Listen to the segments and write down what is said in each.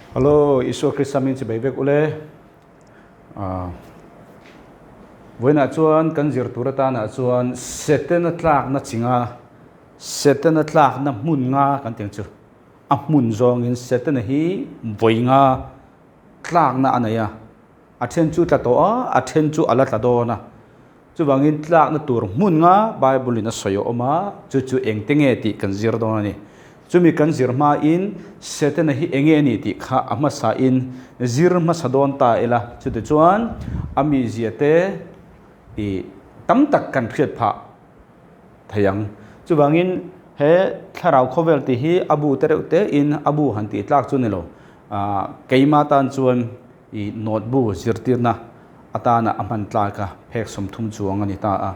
Hallo, Isua Krista min chibai vek ule. Ah, vawiinah chuan kan zir tur atanah chuan Setana tlakna chinga Setana tlakna hmun nga kan tih ang chu. A hmun zawngin Setana hi vawi nga tlakna a nei a. A then chu tla tawh a, a then chu a la tla dawn a. Chuvangin tlakna tur hmun nga Bible in a sawi a awm a, chu chu engte nge tih kan zir dawn a ni. Chumi kan zir hmain Setana hi enge a ni tih kha a hmasain zir hmasa dawn ta ila, chutichuan a mizia te tih tam tak kan hriat phah thei ang. Chuvangin he thlarau khawvel tih hi a bu te reuh tein a bu han tih tlak chu ni lo, keima tan chuan I notebook zirtirna atana a hman tlak a, phek 30 chuang a ni ta a.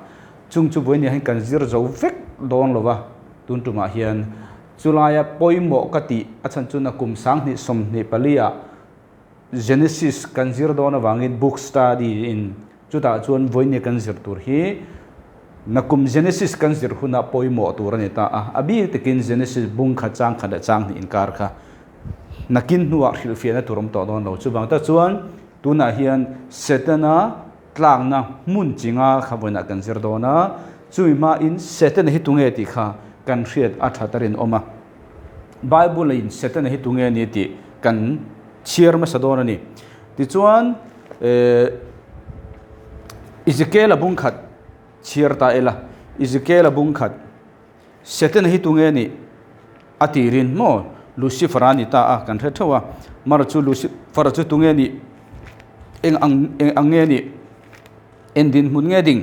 Chung chu vawiin hian kan zir zo vek dawn lo va, tun tumah hian chulaia pawimawh ka tih a chhan chu nakum 2024 ah Genesis kan zir dawn avangin book study in chutah chuan vawiin kan zir tur hi nakum Genesis kan zir huna pawimawh tur a ni ta a. A bik takin Genesis bung khat chang khat leh chang hnih inkar kha. Nakin hnuah hrilhfiahna tur awm tawh dawn lo. Chuvang tak chuan tunah hian Setana tlakna hmun chinga kha vawiinah kan zir dawn a, chumi hmain Setana hi tunge tih kha kan hriat a tha tarin awm a. Bible-in Setana hi tunge ni tih kan chhiar hmasa dawn a ni. Tichuan Ezekiel-a bungkhat chhiar ta ila, Ezekiel-a bungkhat. Setana hi tunge nih a tirin maw Lucifer a ni ta a kan hre theuh a, mar chu Lucifer chu tunge nih eng ang eng ang nge nih en dinhmun nge ding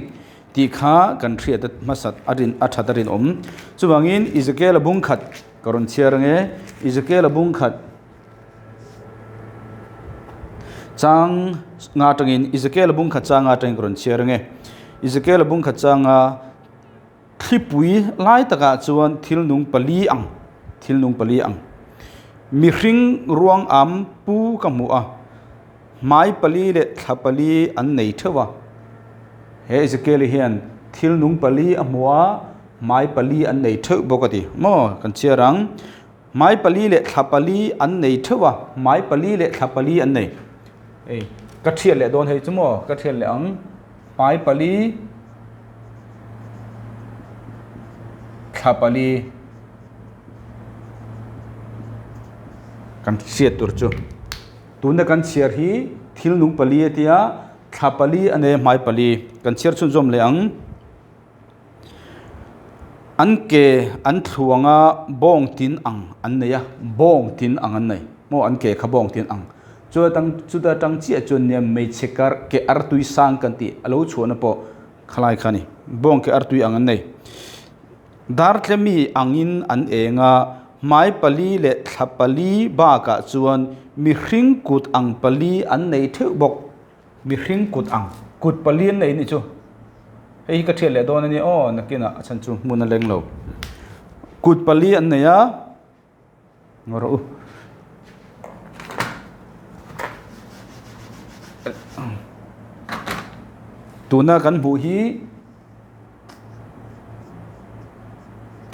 tih kha kan hriat hmasat a rin a that a rinawm. Chuvangin Ezekiel-a bung khat ka rawn chhiar ange, Ezekiel-a bung khat chang nga atangin Ezekiel-a bung khat chang nga atangin ka rawn chhiar ange, Ezekiel-a bung khat chang nga. Thlipui lai takah chuan thil nung pali ang, thil nung pali ang. Mihring ruang am pu ka hmu a, hmai pali leh thla pali an nei theuh a. He Ezekiel hian thil nung pali a hmu a, hmai pali an nei theuh bawk a ti. Maw kan chhiar ang. Hmai pali leh thla pali an nei theuh a, hmai pali leh thla pali an nei. Hei ka thiat leh dawn hei chu maw ka thiat leh ang. Hmai pali thla pali kan hriat tur chu tuna kan chhiar hi thil nung pali a tia thla pali a nei a hmai pali kan chhiar chhunzawm leh ang. An ke an thluang a bawng tin ang an nei a bawng tin ang an nei maw an ke kha bawng tin ang chu atang chuta tang chiah chuan nia hmeichhe kar ke artui sang kan tih a lo chhuahna pawh khalai kha a ni bawng ke artui ang an nei dartlemi angin an eng a hmai pali leh thla pali bakah chuan mihring kut ang pali an nei theuh bawk. Mihring kut ang, kut pali an nei nih chu. Hei hi ka thiat leh dawn a ni aw, nakinah a chhan chu hmun a leng lo. Kut pali an nei a, ngaw rawh u. Tuna kan hmuh hi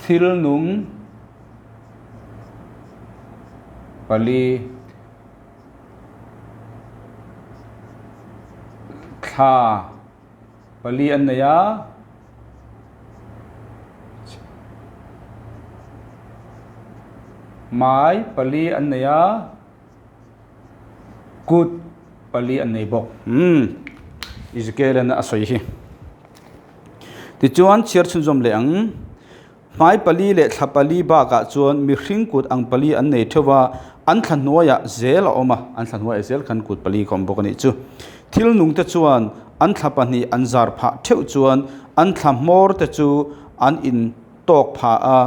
thil nung pali. Thla pali an nei a, mai pali an nei a, kut pali an nei bawk. Umm Ezekiel a sawi hi. Tichuan chhiar chhunzawm leh ang. Hmai pali leh thla pali bakah chuan mihring kut ang pali an nei theuh a, an thla hnuaiah zel a awm a, an thla hnuaiah zel khan kut pali ka awm bawk a nih chu. Thil nungte chuan an thla pahnih an zar phah theuh chuan an thla hmawr te chu an in tawk phah a,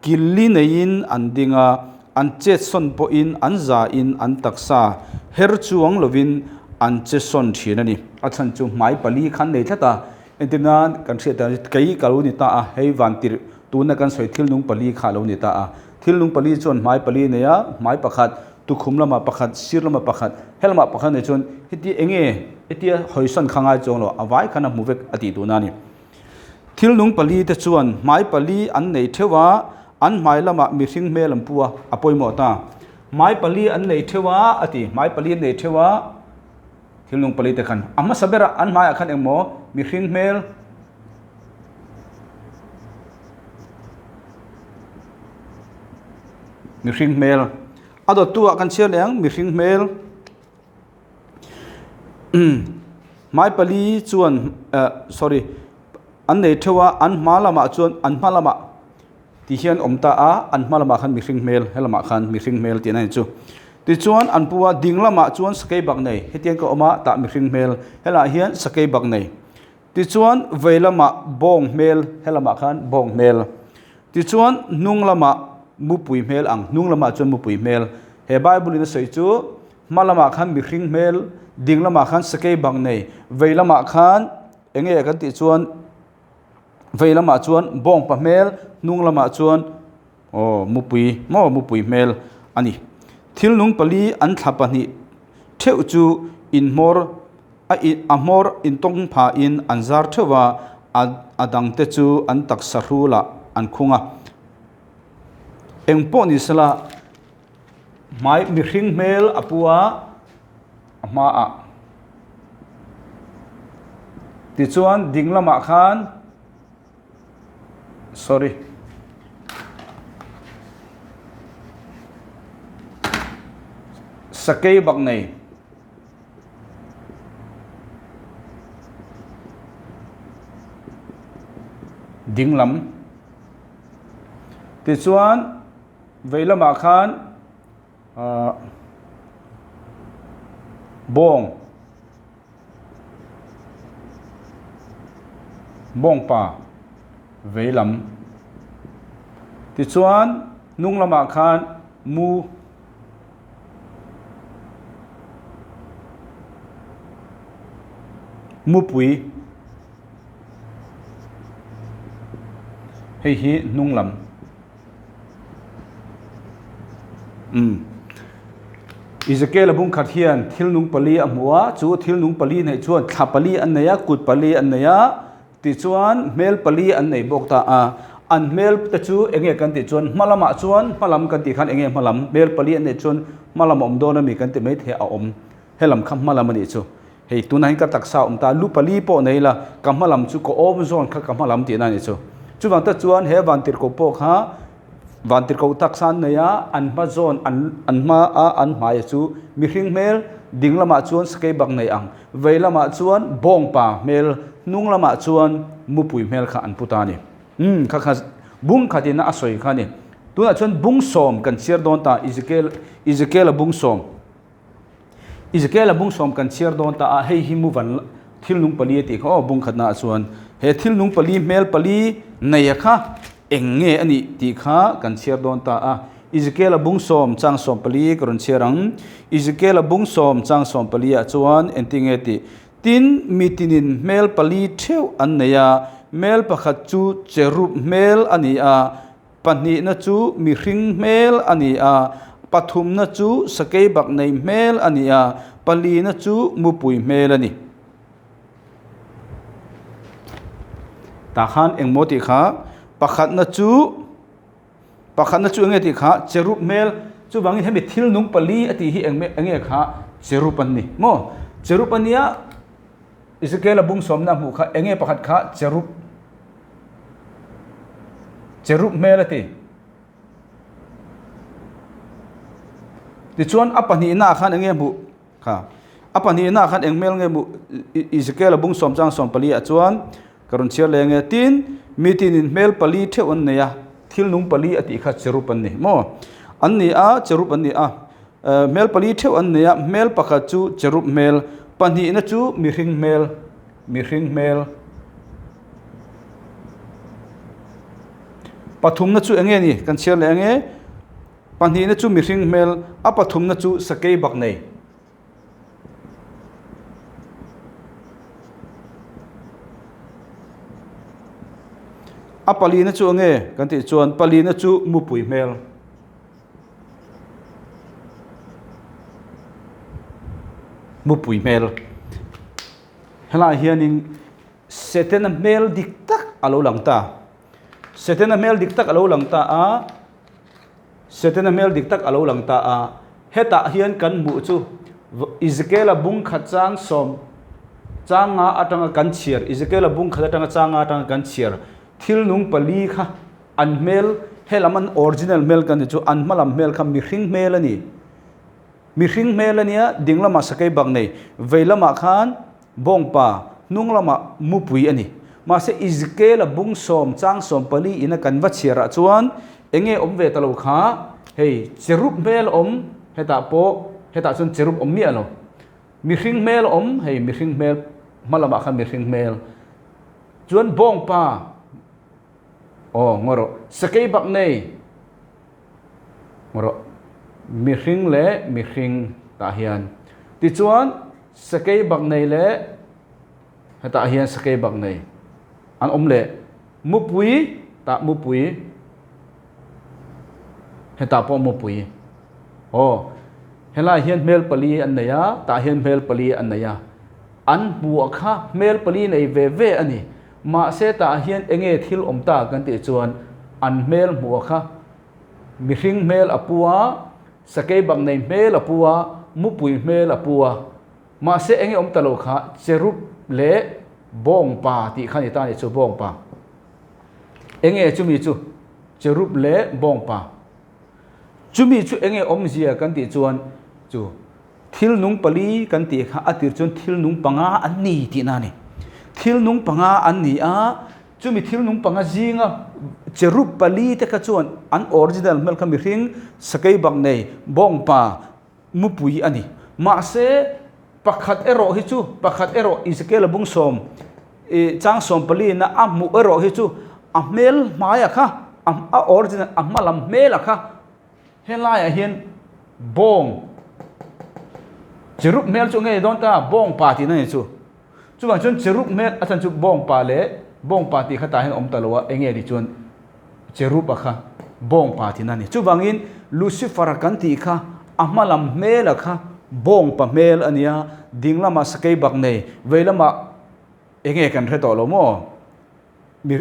killi neiin an ding a, an chetsawn pawhin an zain an taksa her chuang lovin an chesawn thin a ni. A chhan chu hmai pali khan nei tlat a, Entir nan kan hriat dan kei ka lo ni ta a, hei van tirh tuna kan sawi thil nung pali kha a lo ni ta a. Thil nung pali chuan hmai pali a nei a, hmai pakhat, tukhum lamah pakhat, sir lamah pakhat, he lamah pakhat nei chuan heti enge hetia hawisan kha ngai chuang lo, a vai khan a hmu vek a tih duhna a ni. Thil nung pali te chuan hmai pali an nei theuh a, an hmai lamah mihring hmel an pu a, a pawimawh ta. Hmai pali an nei theuh a, a ti. Hmai pali an nei theuh a, thil nung pali te khan. A hmasa berah an hmaiah khan engmaw mihring hmel, mihring hmel. A dawttu ah kan chhiar leh ang, mihring hmel. Hmai pali chuan sorry an nei theuh a, an hma lamah chuan an hma lamah ti hian awm ta a, an hma lamah khan mihring hmel helamah khan mihring hmel tihna a ni chu. Tichuan an pu a ding lamah chuan sakei bak nei hetiang ka awm a tah mihring hmel helaiah hian sakei bak nei. Tichuan vei lamah bawng hmel helamah khan bawng hmel. Tichuan hnung lamah mupui hmel ang hnung lamah chuan mupui hmel he Bible in a sawi chu Hma lamah khan mihring hmel, ding lamah khan sakei bang nei, vei lamah khan eng nge kan tih chuan vei lamah chuan bawngpa hmel, hnung lamah chuan aw mupui maw mupui hmel a ni. Thil nung pali an thla pahnih theuh chu inhmawr a a hmawr intawng phahin an zar theuh a, a dangte chu an taksa hrulah an khung a. Eng pawh ni sela. Hmai mihring hmel a pu a, a hmaah. Tichuan ding lamah khan sorry sakei bak nei ding lam tichuan. Vei lamah khan ahh bawng bawngpa vei lam tichuan hnung lamah khan mu mupui hei hi hnung lam. Umm. Ezekiel-a bungkhat hian thil nung pali a hmu a, chu thil nung pali neih chuan thla pali an nei a, kut pali an nei a, tichuan hmel pali an nei bawk ta a. An hmel te chu eng nge kan tih chuan hma lamah chuan hma lam kan tih khan eng nge hma lam, hmel pali an neih chuan hma lam a awm dawn a mi kan ti maithei a awm. Helam kha hma lam a nih chu. Hei tunah hian ka taksa a awm ta, lu pali pawh nei la, ka hma lam chu ka awm zawn kha ka hma lam tihna a nih chu. Chuvang tak chuan he vantirhkoh pawh kha vantirhkoh taksa an nei a, an hma zawn an an hma a an hmaia chu mihring hmel ding lamah chuan sakei bak nei ang, vei lamah chuan bawngpa hmel, hnung lamah chuan mupui hmel kha an pu ta a ni. Umm kha kha bung khatin a sawi kha a ni. Tunah chuan bung sawm kan chhiar dawn ta, Ezekiel Ezekiel-a bung sawm. Ezekiel-a bung sawm kan chhiar dawn ta a, hei hi mu van thil nung pali a tih kha aw bung khatna ah chuan he thil nung pali hmel pali neia kha eng nge a nih tih kha kan chhiar dawn ta a. Ezekiel-a bung sawm chang sawm pali ka rawn chhiar ang. Ezekiel-a bung sawm chang sawm pali ah chuan engtin nge tih? Tin, mi tinin hmel pali theuh an nei a, hmel pakhat chu cherub hmel a ni a, Pahnihna chu mihring hmel a ni a, pathumna chu sakei bak nei hmel a ni a, palina chu mupui hmel a ni. Tah khan engmaw tih kha pakhatna chu pakhatna chu enge tih kha cherub hmel chuvangin hemi thil nung pali a tih hi eng enge kha cherub an ni maw cherub a nia Ezekiel-a bung sawmna a hmuh kha enge pakhat kha cherub Cherub hmel a ti. Tichuan a pahnihna ah khan eng nge hmuh kha? A pahnihna ah khan eng hmel nge hmuh? Ezekiel a bung sawm chang sawm pali ah chuan ka rawn chhiar leh nge tin mi tinin hmel pali theuh an nei a, thil nung pali a tih kha cherub an ni maw? An ni a, cherub an ni a. Hmel pali theuh an nei a, hmel pakhat chu cherub hmel, pahnihna chu mihring hmel, mihring hmel. Pathumna chu eng nge ni? Kan chhiar leh ang e. Pahnihna chu mihring hmel, a pathumna chu sakei bak nei. A palina chu eng nge kan tih chuan palina chu mupui hmel. Mupui hmel. Helaiah hianin Setana hmel dik tak a lo lang ta. Setana hmel dik tak a lo lang ta a, Setana hmel dik tak a lo lang ta a. Hetah hian kan hmuh chu Ezekiela bung khat chang sawm chang nga atanga kan chhiar, Ezekiela bung khat atanga chang nga atanga kan chhiar thil nung pali kha an hmel, helam an original hmel kan ti chu an hmalam hmel kha mihring hmel a ni. Mihring hmel a nia, ding lamah sakei bak nei, vei lamah khan bawngpa, hnung lamah mupui a ni. Mahse Ezekiela bung sawm chang sawm pali ina kan va chhiarah chuan eng nge awm ve ta lo kha, hei cherub hmel awm hetah pawh hetah chuan cherub awm miah lo. Mihring hmel awm, hei mihring hmel hma lamah khan mihring hmel chuan bawngpa aw ngaw rawh sakei bak nei. Rawh mihring leh mihring tah hian tichuan sakei bak nei leh hetah hian sakei bak nei an awm leh mupui tah mupui hetah pawh mupui aw helai hian hmel pali an nei a tah hian hmel pali an nei a an hmuh kha hmel pali nei ve ve a ni. Mahse tah hian enge thil awm ta kan tih chuan an hmel hmuh kha mihring hmel a pu a, sakei bak nei hmel a pu a, mupui hmel a pu a. Mahse enge awm ta lo kha cherub leh bawngpa tih kha ni ta a nih chu bawngpa. Enge chumi chu cherub leh bawngpa. Chumi chu enge awmzia kan tih chuan chu Thil nung pali kan tih kha a tir chuan thil nung panga an ni tihna a ni. Thil nung panga an ni a, chumi thil nung panga zinga cherub pali te kha chuan an original hmel kha mihring sakei bak nei bawngpa mupui a ni. Mahse, pakhat erawh hi chu, pakhat erawh Ezekiel-a bung sawm ih chang sawm paliin a hmuh erawh hi chu a hmel hmaia kha a original a hma lam hmela kha Helaiah hian bawng cherub hmel chu ngei dawn ta, bawng pa tihna ni chu. Chuvang chuan cherub hmel a chhan chu bawng pa leh bawng pa tih kha tah hian awm ta lo a, eng nge tih chuan cherub a kha bawng pa tihna a ni. Chuvangin Lucifer kan tih kha a hma lam hmel a kha bawng pa hmel a nia, ding lamah sakei bak nei, vei lamah eng nge kan hre tawh lo maw?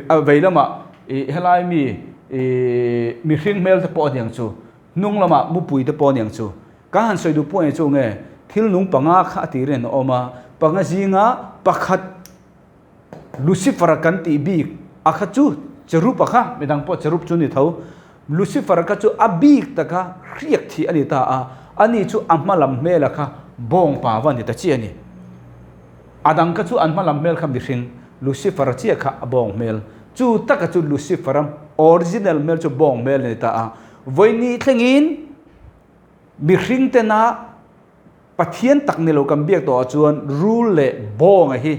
A vei lamah ih helai mi ih mihring hmel te pawh a niang chu, hnung lamah mupui te pawh a niang chu. Ka han sawi duh pawh eng chu nge, thil nung panga kha a tir in a awm a, panga zinga pakhat Lucifer kan tih bik a kha chu cherub a kha, midang pawh cherub chu ni tho, Lucifer kha chu a bik taka hriak thih a ni ta a, ani chu a hma lam hmel a kha bawngpa va ni ta chiah a ni. A dang kha chu an hma lam hmel kha mihring Lucifer chiah kha a bawng hmel. Chu taka chu Lucifer-a original hmel chu bawng hmel a ni ta a. Vawiin thlengin mihring tena Pathian tak ni lo kan biak tawhah chuan rul leh bawnga hi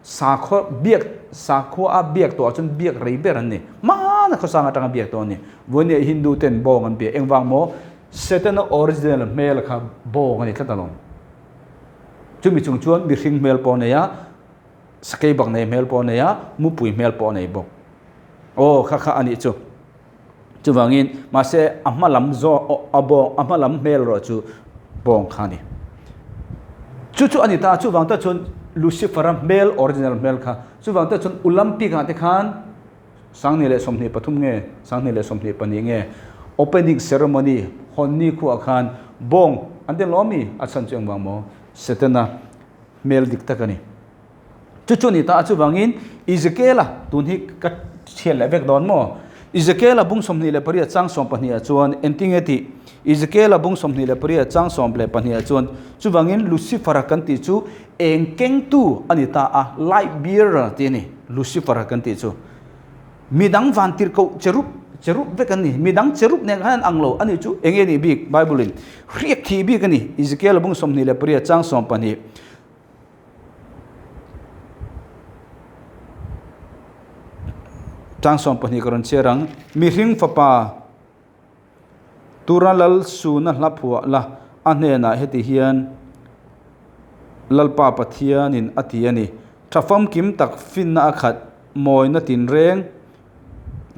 sakhaw biak sakhua a biak tawhah chuan biak rei ber an ni. Hmana khawsang atanga biak tawh a ni. Vawiin Hindu ten bawng an bia. Engvang maw? Setana original hmel kha bawng a ni tlat alawm. Chumi chung chuan mihring hmel pawh a nei a, sakei bak nei hmel pawh a nei a, mupui hmel pawh a nei bawk. Aw, kha kha a nih chu. Chuvangin, mahse a hma lam zawh a bawng, a hma lam hmel erawh chu bawng kha a ni. Chu chu a ni ta, chuvang tak chuan Lucifer-a hmel, original hmel kha, chuvang tak chuan Olympic-ah te khan 2023 nge 2022 nge opening ceremony hawn ni khuah khan bawng an ti lawm mi a chhan chu engvang maw Setana hmel dik tak a ni. Chu chu ni ta a chuvangin Ezekiela tun hi ka chhiat leh vek dawn maw Ezekiela bung 28 chang 12 ah chuan engtinge tih Ezekiela bung 28 chang 12 ah chuan chuvangin Lucifer-a kan tih chu Eng kengtu a ni ta a, light bearer tih a ni, Lucifer kan tih chu. Midang van tirhkoh cherub, cherub vek an ni. Midang cherub nen khan an ang lo a ni chu eng nge nih bik Bible in hriak thih bik a ni. Ezekiel bung 28 chang 12. Chang 12 ka rawn chhiar ang. Mihring fapa. Tura lal suna hla phuah la, a hnenah heti hian Lalpa Pathianin a ti a ni, Tha famkim tak finna a khat, mawina tinreng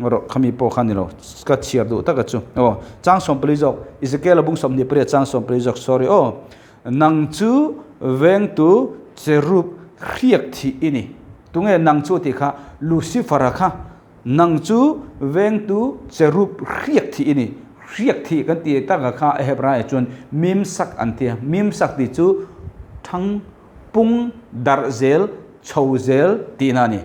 rawh khami pawh kha ni lo, ka chhiar duh taka chu. Aw, chang 14 zawk, Ezekiel a bung 28 chang 14 zawk, sorry aw. Nang chu vengtu cherub hriak thih i ni. Tunge nang chu tih kha Lucifer-a kha Nang chu vengtu cherub hriak thih i ni. Hriak thih kan tih takah kha a Hebraiah chuan mimsak an ti a. Mimsak tih chu thang, pung, darh zel, chho zel tihna a ni.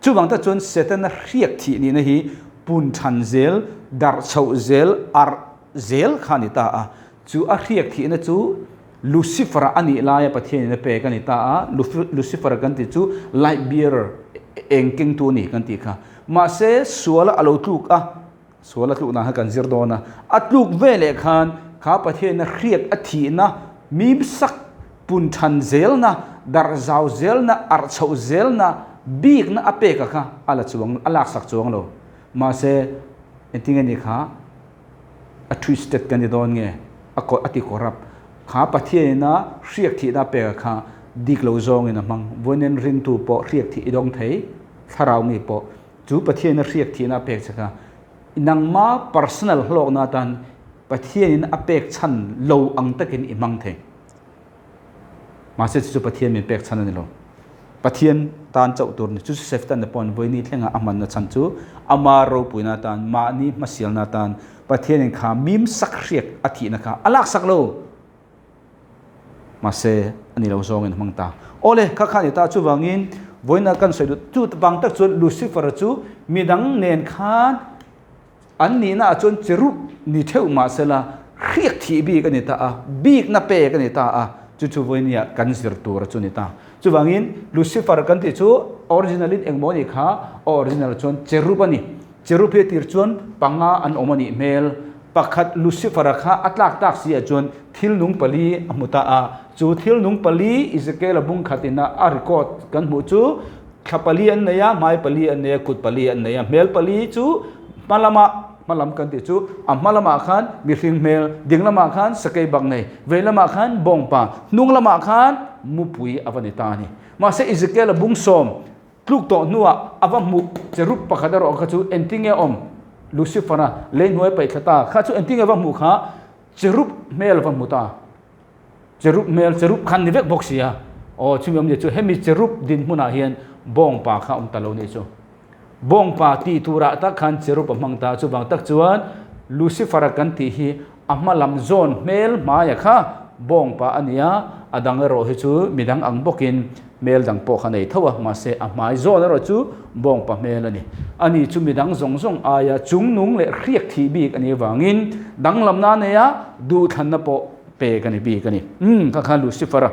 Chuvang tak chuan Setana hriak thih nihna hi pun than zel, darh chhoh zel, arh zel kha a ni ta a. Chu a hriak thihna chu Lucifer-a a nih laia Pathianin a pek a ni ta a. Lucifer kan tih chu light bearer, eng kengtu a ni kan tih kha. Mahse, suala a lo tluk a, sual a tluk dan kha kan zir dawn a. A tluk veleh khan kha Pathianin a hriak a thihna, mimsak pun than zelna, darh zau zelna, arh chhoh zelna, bikna a peka kha a la chuang, a laksak chuang lo. Mahse, engtin nge ni kha a twisted kan ti dawn nge, a a ti corrupt. Kha Pathianin a hriak thihna a peka kha dik lo zawngin a hmang. Vawiin ringtu pawh hriak thih i dawng thei, thlarau mi pawh. Chu Pathianin a hriak thihna a pek che kha nangma personal hlawkna atan Pathianin a pek chhan lo ang takin i hmang thei. Mahse chu chu Pathian min pek chhan a ni lo. Pathian tan chauh tur a ni. Chu chu Seftan-a pawhin vawini thlenga a hmanna chhan chu ama ropuina atan, mahni hmasialna atan Pathianin kha mim sak hriak a thihna kha a laksak lo. Mahse a ni lo zawngin a hmang ta. Awle, kha kha a ni ta. Chuvangin vawiina kan sawi duh chu vang tak chuan Lucifer-a chu midang nen khan An nihna ah chuan cherub ni theuh mahsela hriak thih bik a ni ta a, bikna pek a ni ta a, chu chu vawinia kan zir tur chu a ni ta. Chuvangin Lucifer kan tih chu original in engmaw a nih kha, a original chuan cherub a ni. Cherub hi a tir chuan panga an awm a nih hmel. Pakhat Lucifer-a kha a tlak tak si ah chuan thil nung pali a hmu ta a, chu thil nung pali Ezekiel-a bung khat ina a record kan hmuh chu, Thla pali an nei a, hmai pali an nei a, kut pali an nei a. Hmel pali chu hma lamah, hma lam kan tih chu a hma lamah khan mihring hmel, ding lamah khan sakei bak nei, vei lamah khan bawngpa, hnung lamah khan mupui a va ni ta a ni. Mahse Ezekiel-a bung sawm tluk tawh hnuah a va hmuh cherub pakhat erawh kha chu engtin nge awm? Lucifer-a lei hnuai paih thla ta kha chu engtin nge va hmuh kha cherub hmel a va hmu ta. Cherub hmel cherub khan ni vek bawk si a, aw chumi awmzia chu hemi cherub dinhmunah hian bawngpa kha a awm ta lo nih chu. Bawngpa tih turah tak khan cherub a hmang ta, chuvang tak chuan Lucifer-a kan tih hi a hma lam zawn hmel hmaia kha bawngpa a ni a, a dang erawh hi chu midang ang bawkin hmel dang pawh kha nei tho a, mahse a hmai zawn erawh chu bawngpa hmel a ni. Ani chu midang zawng zawng aia chungnung leh hriak thih bik a nih avangin danglamna a nei a, duhthlanna pawh Pek a ni bik a ni. Umm kha kha Lucifer a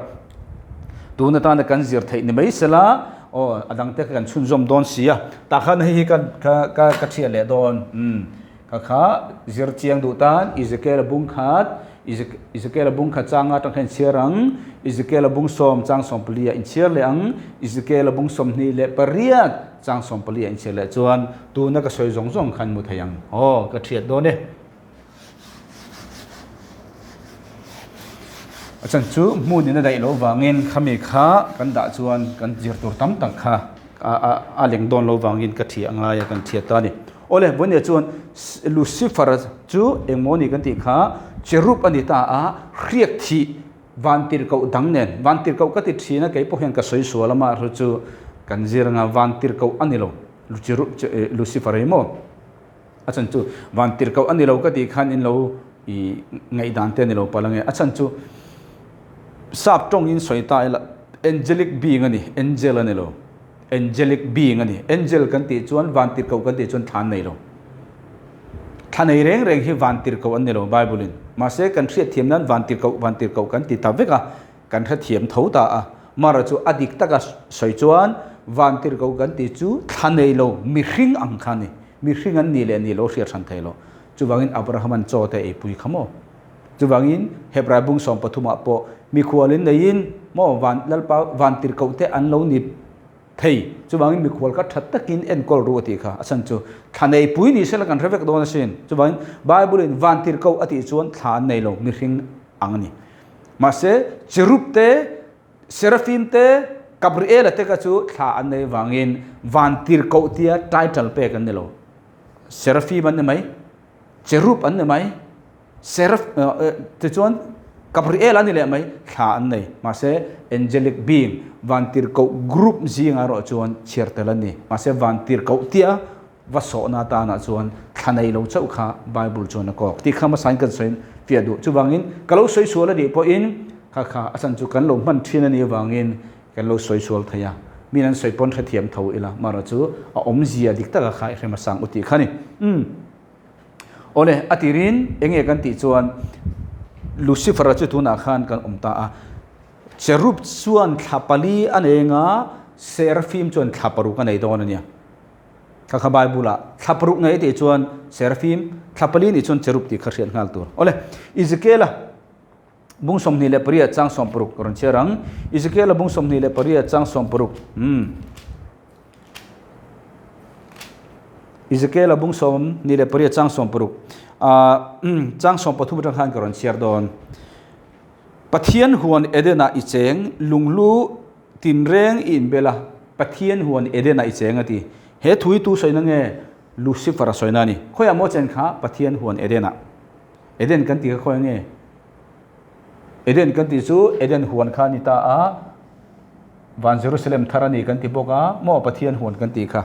tun atana kan zir theih ni mai sela aw a dangte kha kan chhunzawm dawn si a tah khan hei hi ka ka ka ka thiah leh dawn umm kha kha zir chiang duh tan Ezekiel a bung khat Ezekiel a bung khat changa atang khan inchhiar ang Ezekiel a bung sawm chang 14 ah inchhiar leh ang Ezekiel a bung 28 chang 14 ah inchhiar leh chuan tuna ka sawi zawng zawng khan mu thei ang aw ka thiat dawn e. A chan chu hmun in a daih loh vangin khami kha kan dah chuan kan zir tur tam tak kha a leng dawn loh vangin ka thiah ngai a kan thiat ta a ni. Awle Vawnia chuan Lucifer chu engmaw ni kan tih kha cherub a ni ta a, hriak thih vantirhkoh dang nen, vantirhkoh ka ti thin a kei pawh hian ka sawi sual a mahrawh chu kan zir anga vantirhkoh a ni lo Lucifer hi maw. A chhan chu van tirhkoh a ni lo ka tih khan in lo i ngaihdan te a ni lo palh ange. A chhan chu sap tawngin sawi ta ila angelic being a ni, angel a ni lo. Angelic being a ni. Angel kan tih chuan van tirhkoh kan tih chuan thla an nei lo. Thla nei reng reng hi van tirhkoh an ni lo Bible in. Mahse kan hriatthiam nan van tirhkoh van tirhkoh kan ti ta vek a. Kan hrethiam tho ta a, Mara chu a dik taka sawi chuan Vantirhkoh kan tih chu thla nei lo mihring ang kha a ni. Mihring an nih leh nih lo hriat hran thei lo. Chuvangin Abraham-a'n chaw te eipui kha maw? Chuvangin Hebrai bung 13 ah pawh mikhualin neiin maw van Lalpa Vantirhkoh te an lo ni thei. Chuvangin mikhual kha tha takin enkawl ru a tih kha. A chhan chu thla neipui ni sela kan hre vek dawn asin. Chuvangin Bible-in Vantirhkoh a tih chuan thla an nei lo mihring ang a ni. Mahse, cherub te, seraphim te, Gabriel-a te kha chu thla an nei vangin van tirhkoh tia title pek an ni lo. Seraphim an ni mai, cherub an ni mai, seraph tichuan Gabriel a ni leh mai, thla an nei. Mahse, angelic being, van tirhkoh group zingah erawh chuan chhiar tel an ni. Mahse, van tirhkoh tia. va sawhna atana chuan thla nei lo chauh kha Bible chuan a kawk tih kha hmasain kan sawi fiah duh. Chuvangin ka lo sawi sual a nih pawhin kha kha a chan chu kan lo hman thin a nih avangin kan lo sawi sual thei a, min an sawi pawn hrethiam tho ila mara chu a awmzia dik taka kha i hre hmasa ang u tih kha a ni. Umm. Awle, a tirin enge kan tih chuan Lucifer-a chu tunah khan kan awm ta a, Cherub chuan thla pali a nei anga Seraphim chuan thla paruk a nei dawn a nia. Kha kha Bible-ah thla paruk nei tih chuan Seraphim, thla pali nih chuan Cherub tih kha hriat nghal tur. Awle, Ezekiel-a bung 28 chang 60 rawn chhiar ang. Ezekiel-a bung 28 chang 60. Umm. Ezekiel-a bung 28 chang 60. Ah, chang 13 atang khan ka rawn chhiar dawn. Pathian huan Eden-ah i cheng, lunghlu tinreng i inbel a, Pathian huan Eden-ah i cheng a ti. He thu hi tu sawina nge? Lucifer-a sawina a ni. Khawiah maw chen kha? Pathian huan Eden-ah. Eden kan tih kha khawiah nge? Eden kan tih chu Eden huan kha a ni ta a, van Jerusalem thar a ni kan ti bawk a, maw Pathian huan kan tih kha,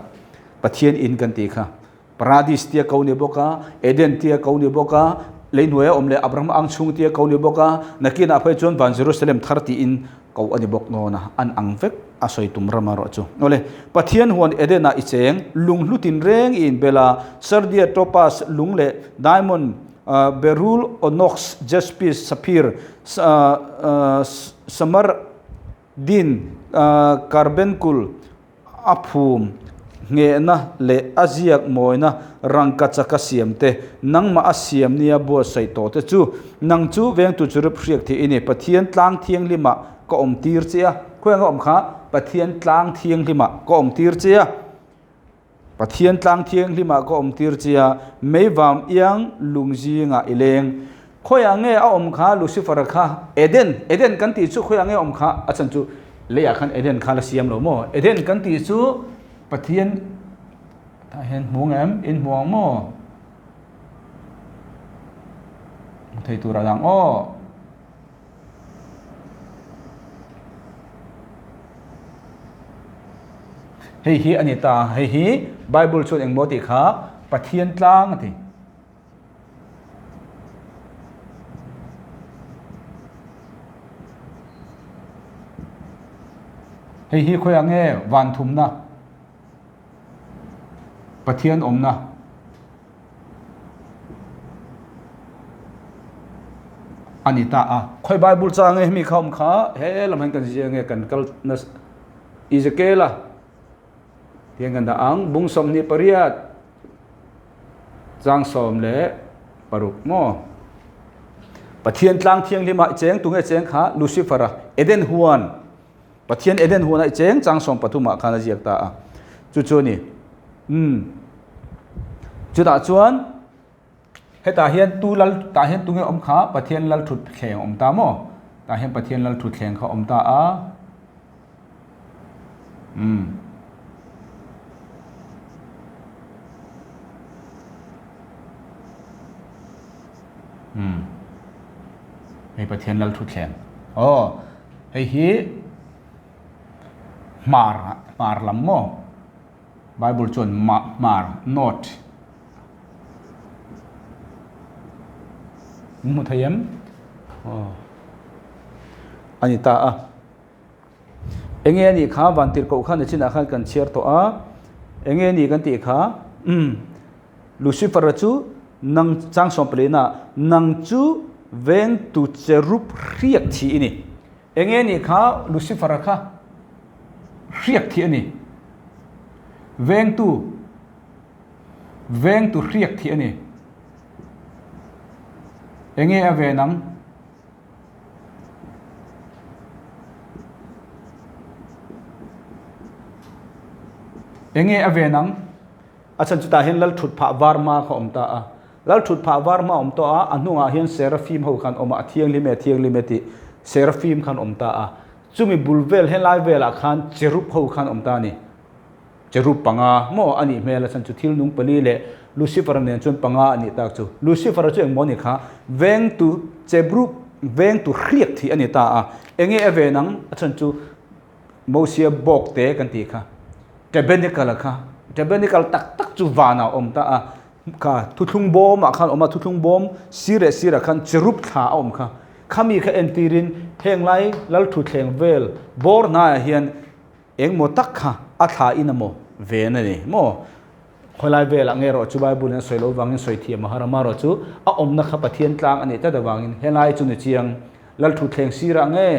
Pathian in kan tih kha. Paradis tia ko ni bawk a, Eden tia ko ni bawk a, lei hnuaia awm leh Abraham ang chhung tia ko ni bawk a, nakinah phei chuan van Jerusalem thar tiin ko a ni bawk dawn a, an ang vek a sawi tum ram erawh chu. Awle, Pathian huan Eden-ah i cheng, lung hlu tinreng i inbel a, sardia, topaz, lung leh diamond, beryl, onyx, jaspis, sapphire, samar, Din, Karbenkul a phum nghehna leh a ziak mawina rangkachak a siam te, nangmah a siam nia buatsaih tawh te chu, nang chu vengtu cherub hriak thih i ni, Pathian tlang thianghlimah ka awm tir che a. Khawiah nga awm kha? Pathian tlang thianghlimah ka awm tir che a. Pathian tlang thianghlimah ka awm tir che a, meivam iang lung zingah i leng. Khawiah nge a awm kha Lucifer-a kha? Eden, Eden kan tih chu khawiah nge a awm kha? A chhan chu leiah khan Eden kha la siam lo maw? Eden kan tih chu Pathian tah hian hmu ngem? In hmu ang maw? Hmu thei tur a dang aw. Hei hi a ni ta, hei hi Bible chuan engmaw tih kha Pathian tlang a ti. Hei hi khawiah nge van thumna Pathian awmna. A ni ta a. Khawi Bible cha nge hemi kha awm kha he lam hian kan zia nge kan kal na Ezekiel-a tiang kan dah ang bung 28 chang 16 maw Pathian tlang thianghlim ah i cheng tunge cheng kha Lucifer-a Eden huan Pathian Eden huan ah i cheng chang 13 ah khan a ziak ta a chu chu a ni. Umm. Chutah chuan hetah hian tu lal tah hian tunge awm kha Pathian lal thut thleng awm ta maw? Tah hian Pathian lal thut thleng kha awm ta a. Umm. Umm. Hei Pathian lal thut thleng. Aw. Hei hi hmar hmar lam maw? Bible chuan hmar, north, in hmu thei em? Aw a ni ta a. Enge a nih kha vantirhkoh khan a chinah khan kan chhiar tawh a, enge a nih kan tih kha umm Lucifer-a chu nang chang 14 ah nang chu vengtu cherub hriak thih i ni. Enge a nih kha Lucifer-a kha hriak thih a ni. Vengtu, vengtu hriak thih a ni. Enge a ven ang? Enge a ven ang? A chhan chutah hian lal thut phah var hma kha awm ta a. Lal thut phah var hma awm tawh a, a hnungah hian Seraphim ho khan awm a, a thianghlim e, a thianghlim e tih Seraphim khan awm ta a. Chumi bul vel helai velah khan cherub ho khan awm ta a ni. Cherub panga maw a nih hmel a chhan chu thil nung pali leh Lucifer nen chuan panga a nih tak chu. Lucifer chu engmaw ni kha vengtu chebrub vengtu hriak thih a ni ta a. Enge a ven ang a chhan chu Mosia bawk te kan tih kha tabernacle kha Tabernacle tak tak chu vanah a awm ta a, kha thuthlung bawmah khan a awm a, thuthlung bawm sir leh sirah khan cherub thla a awm kha. Khami kha entirin heng lai lal thutthleng vel bawr hnaiah hian engmaw tak kha a thla in a maw ven a ni maw? Khawilai velah nge erawh chu Bible in a sawi loh vangin sawi thiam a har a, marawh chu a awmna kha Pathian tlang a nih tlat avangin helai chu ni chiang lal thutthleng sirah nge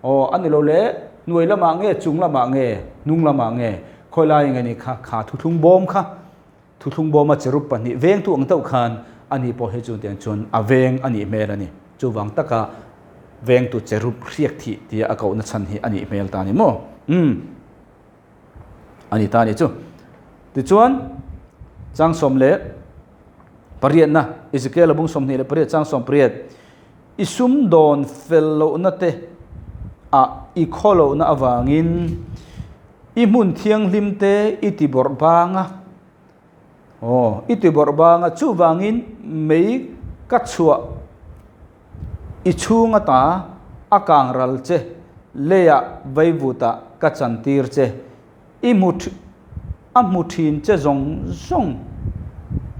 Aw, a ni lo le, hnuai lamah nge, chung lamah nge, hnung lamah nge, khawi lai nge ni kha, kha thuthlung bawm kha, thuthlung bawma cherub pahnih vengtu ang deuh khan a ni pawh hi chu tiang chuan a veng a nih hmel a ni. Chuvang taka vengtu cherub hriak thih tia a kohna chhan hi a nih hmel ta a ni maw? Umm, a ni ta a ni chu. Tichuan, Chang 18na, Ezekiel-a bung 28 chang 18, I sum dawn fel lohna te ah i khaw lohna avangin i hmun thianghlim te i ti bawrh bang a, aw, i ti bawrh bang a, chuvangin mei ka chhuah i chhung ata a kang ral che, leiah vaivutah ka chantir che. I hmu a hmu thin che zawng zawng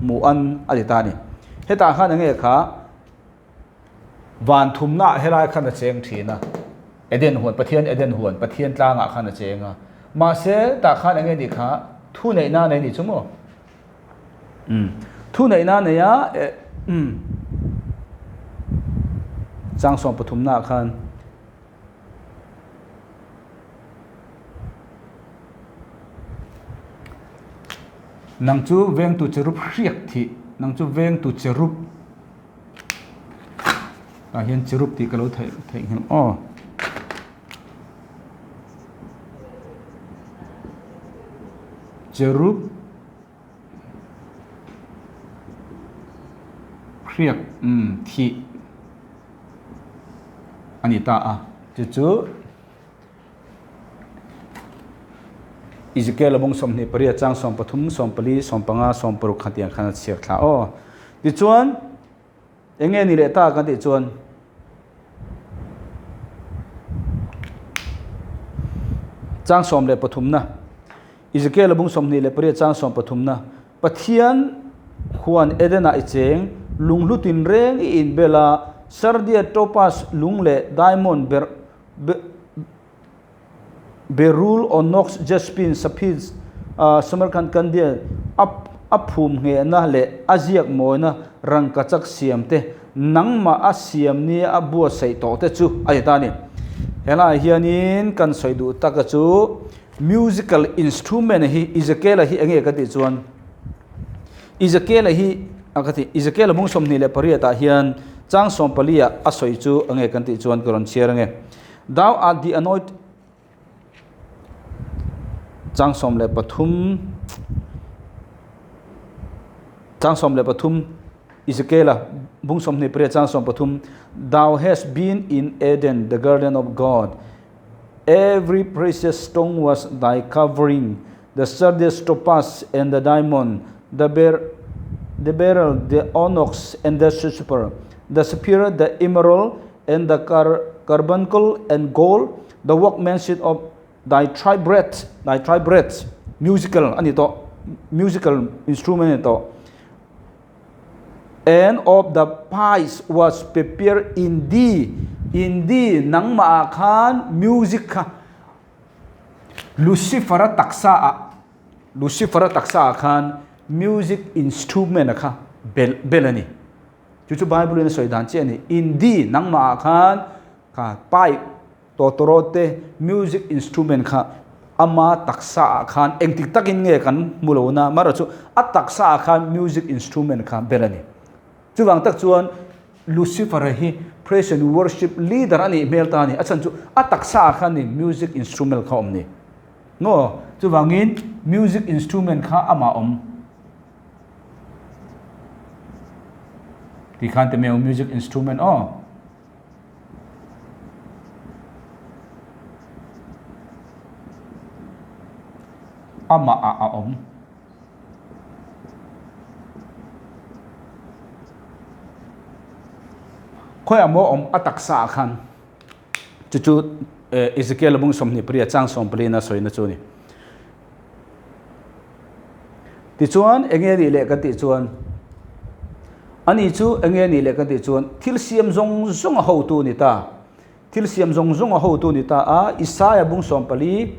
hmuh an a ti ta a ni. Hetah khan enge kha van thumna ah helai khan a cheng thin a, Eden huan, Pathian Eden huan, Pathian tlangah khan a cheng a. Mahse tah khan enge nih kha thu neihna nei nih chu maw? Umm thu neihna nei a umm chang 13 ah khan. Nang chu vengtu cherub hriak thih, nang chu vengtu cherub tah hian cherub tih ka lo theih theih nghilh aw. Cherub hriak umm thih a ni ta a, chu chu. Ezekiel a bung 28 chang 13, 14, 15, 16 kha tiang khan a chhiar thla aw. Tichuan, enge ni leh ta kan tih chuan chang 13 na Ezekiel a bung 28 chang 13 na Pathian huan Eden-ah i cheng, lunghlu tinreng i inbel a, sardia, topaz, lung leh diamond ber Berul, Onox, Jaspin, Sapphir, Samarkand, Kandil, a phum nghehna leh a ziak mawina rangkachak siam te, nangmah a siam nia a buatsaih tawh te chu a ti ta a ni. Helaiah hianin kan sawi duh taka chu musical instrument hi Ezekiel-a hi enge ka tih chuan Ezekiel-a hi a ka ti Ezekiel-a mung 28 ah hian chang 14 ah a sawi chu enge kan tih chuan ka rawn chhiar ange Thou art the anointed chang 13 chang 13 Ezekiel-a bung 28 chang 13 Thou hast been in Eden the garden of God Every precious stone was thy covering, the sardius, topaz, and the diamond, the ber the beryl, the onyx, and the jasper, the sapphire, the emerald, and the car carbuncle and gold, the workmanship of thy tribret, thy tribret, musical ani to musical instrument ani to And of the pies was prepared in thee, in thee, nangmah ah khan music kha Lucifer-a taksa ah, Lucifer-a taksa ah khan music instrument a kha bel bel a ni. Chu chu Bible in a sawi dan chiah a ni. In thee, nangmah ah khan kha pipe Tawtawrawt te music instrument kha ama taksa ah khan engtik takin nge kan hmu lo na mara chu a taksa ah khan music instrument kha ber a ni. Chuvang tak chuan Lucifer-a hi praise and worship leader a nih hmel ta a ni. A chhan chu a taksa ah khan ni music instrument kha awm ni. Maw? Chuvangin music instrument kha amah awm ti khan ti mai ang music instrument aw. Amah ah a awm. Khawiah maw awm a taksa ah khan chu chu Ezekiel bung 28 chang 14 a sawina chu a ni. Tichuan, eng nge nih leh kan tih chuan, ani chu eng nge nih leh kan tih chuan, thil siam zawng zawng a hotu a ni ta. Thil siam zawng zawng a hotu a ni ta a, Isaia bung 14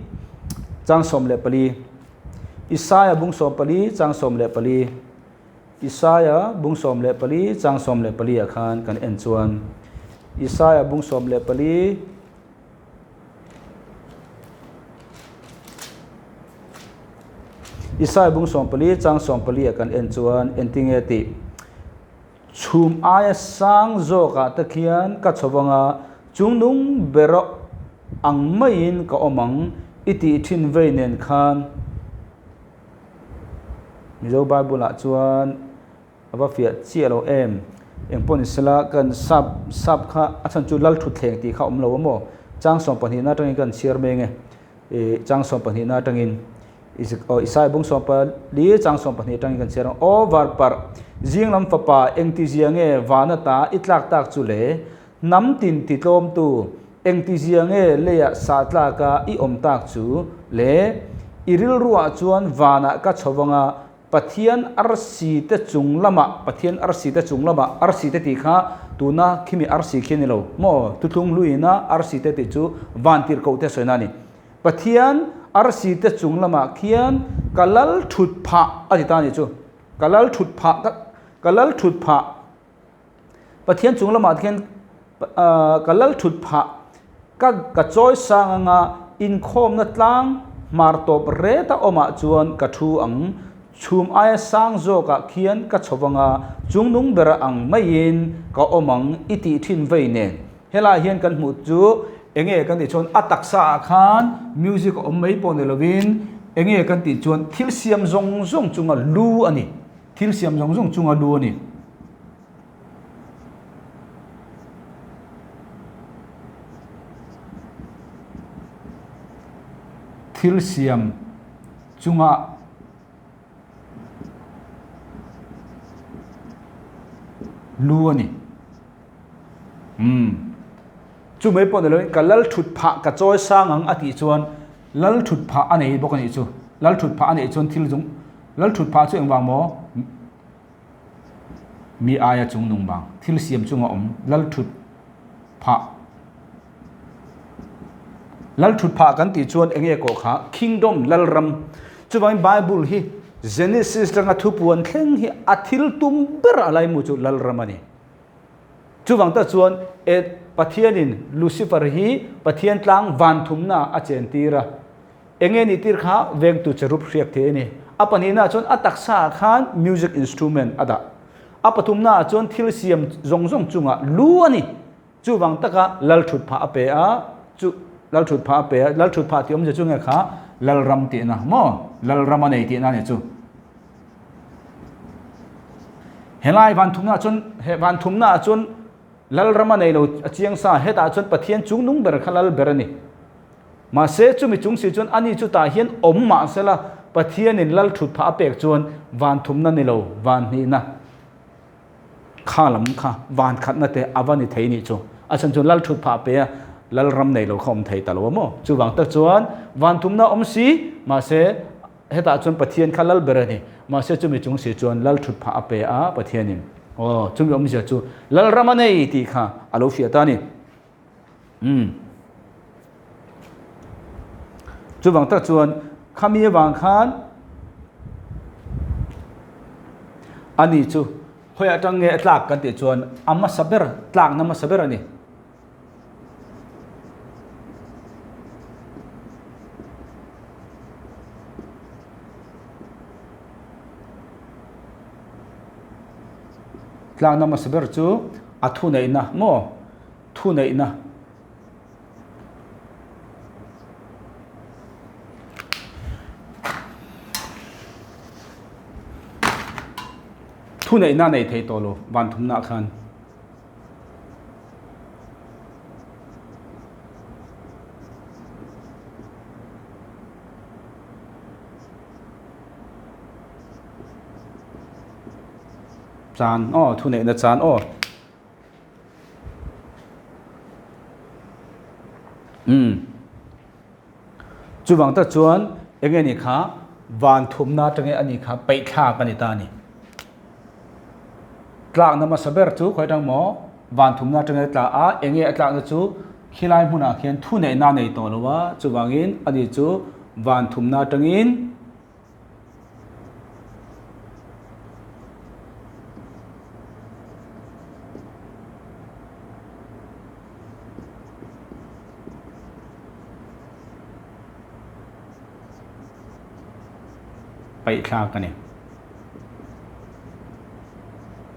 chang 14. Isaia bung 14 chang 14. Isaia bung 14 chang 14 ah khan kan en chuan, Isaia bung 14, Isai bung 14 chang 14 ah kan en chuan engtinge tih chhum aia sang zawkah te khian ka chho anga chungnung ber ang maiin ka awm ang i tih thin vei nen khan Mizo Bible ah chuan A va fiah chiah lo em? Eng pawh ni sela, kan sap sap kha a chhan chu lal thutthleng tih kha a awm lo a maw? Chang 12 na atangin kan chhiar meng e. Ih chang 12 na atangin aw Isaiah bung 14 chang 12 atangin kan chhiar ang. Aw varparh, zing lam fapa engtizia nge vana ta i tlak tak chu le? Hnam tin ti tlawmtu engtizia nge leiah sah tlaka i awm tak chu le? I rilruah chuan vanah ka chho anga Pathian arsi te chung lamah, Pathian arsi te chung lamah, arsi te tih kha tuna khimi arsi khi a ni lo maw? Thuthlung hluina arsi te tih chu vantirhkoh te sawina a ni. Pathian arsi te chung lamah khian ka lal thut phah a ti ta a nih chu. Ka lal thut phah, ka lal thut phah. Pathian chung lamah khian ka lal thut phah, ka ka chawi sang anga inkhawmna tlang hmar tawp reta awmah chuan ka thu ang. Chhum aia sang zawkah khian ka chho anga chungnung bera ang maiin ka awm ang i tih thin vei nen. Helaiah hian kan hmuh chu enge kan tih chuan a taksa ah khan music a awm mai pawh ni lovin enge kan tih chuan thil siam zawng zawng chunga lu a ni. Thil siam zawng zawng chunga lu a ni. Thil siam chunga lu a ni. Umm. Chu mai pawh ni loin ka lal thut phah ka chawi sang ang a tih chuan lal thut phah a nei bawk a nih chu. Lal thut phah a neih chuan thil zawng lal thut phah chu engvang maw mi aia chung nung vang thil siam chunga awm lal thut phah lal thut phah kan tih chuan enge kawh kha kingdom lal ram chuvangin bible hi Genesis atanga thupuan thleng hi a thil tum ber a laimu chu lal ram a ni. Chuvang tak chuan e Pathianin Lucifer hi Pathian tlang van thumna a chen tir a. Enge nih tir kha vengtu cherub hriak thei a ni. A pahnihna ah chuan a taksa ah khan music instrument a dah. A pathumna ah chuan thil siam zawng zawng chungah lu a ni. Chuvang taka lal thut phah a pe a, chu lal thut phah a pe a, lal thut phah tih awmzia chu nge kha Lalram tihna maw? Lalram a nei tihna a ni chu. Helai van thumna ah chuan he van thumna ah chuan Lalram a nei lo a chiang sa, hetah chuan Pathian chung nung ber kha lal ber a ni. Mahse chumi chung si chuan ani chu tah hian awm mahsela Pathianin lal thut phah a pek chuan van thumna ni lo van hnihna kha lam kha van khatna te a va ni thei nih chu. A chhan chu lal thut phah pe a lal ram nei lo kha awm thei ta lo a maw? Chuvang tak chuan van thumna awm si mahse Hetah chuan Pathian kha lal ber a ni. Mahse chumi chung si chuan lal thut phah a pe a Pathianin. Aw, chumi awmzia chu lal ram a nei tih kha a lo hriat a ni. Umm. Chuvang tak chuan khami avang khan ani chu khawi atang nge a tlak kan tih chuan a hmasa ber tlakna hmasa ber a ni. Tlakna hmasa ber chu a thuneihna maw thuneihna thuneihna nei thei tawh lo van thumna khan. Chan aw thuneihna chan aw umm chuvang tak chuan eng nge ni kha Van thumna atangin a ni kha peih thlak a ni ta a ni. Tlakna hmasa ber chu khawi atang maw van thumna atangin a tla a, enge a tlakna chu khilai hmunah khian thuneihna a nei tawh lo a, chuvangin ani chu van thumna atangin Paih thlak a ni.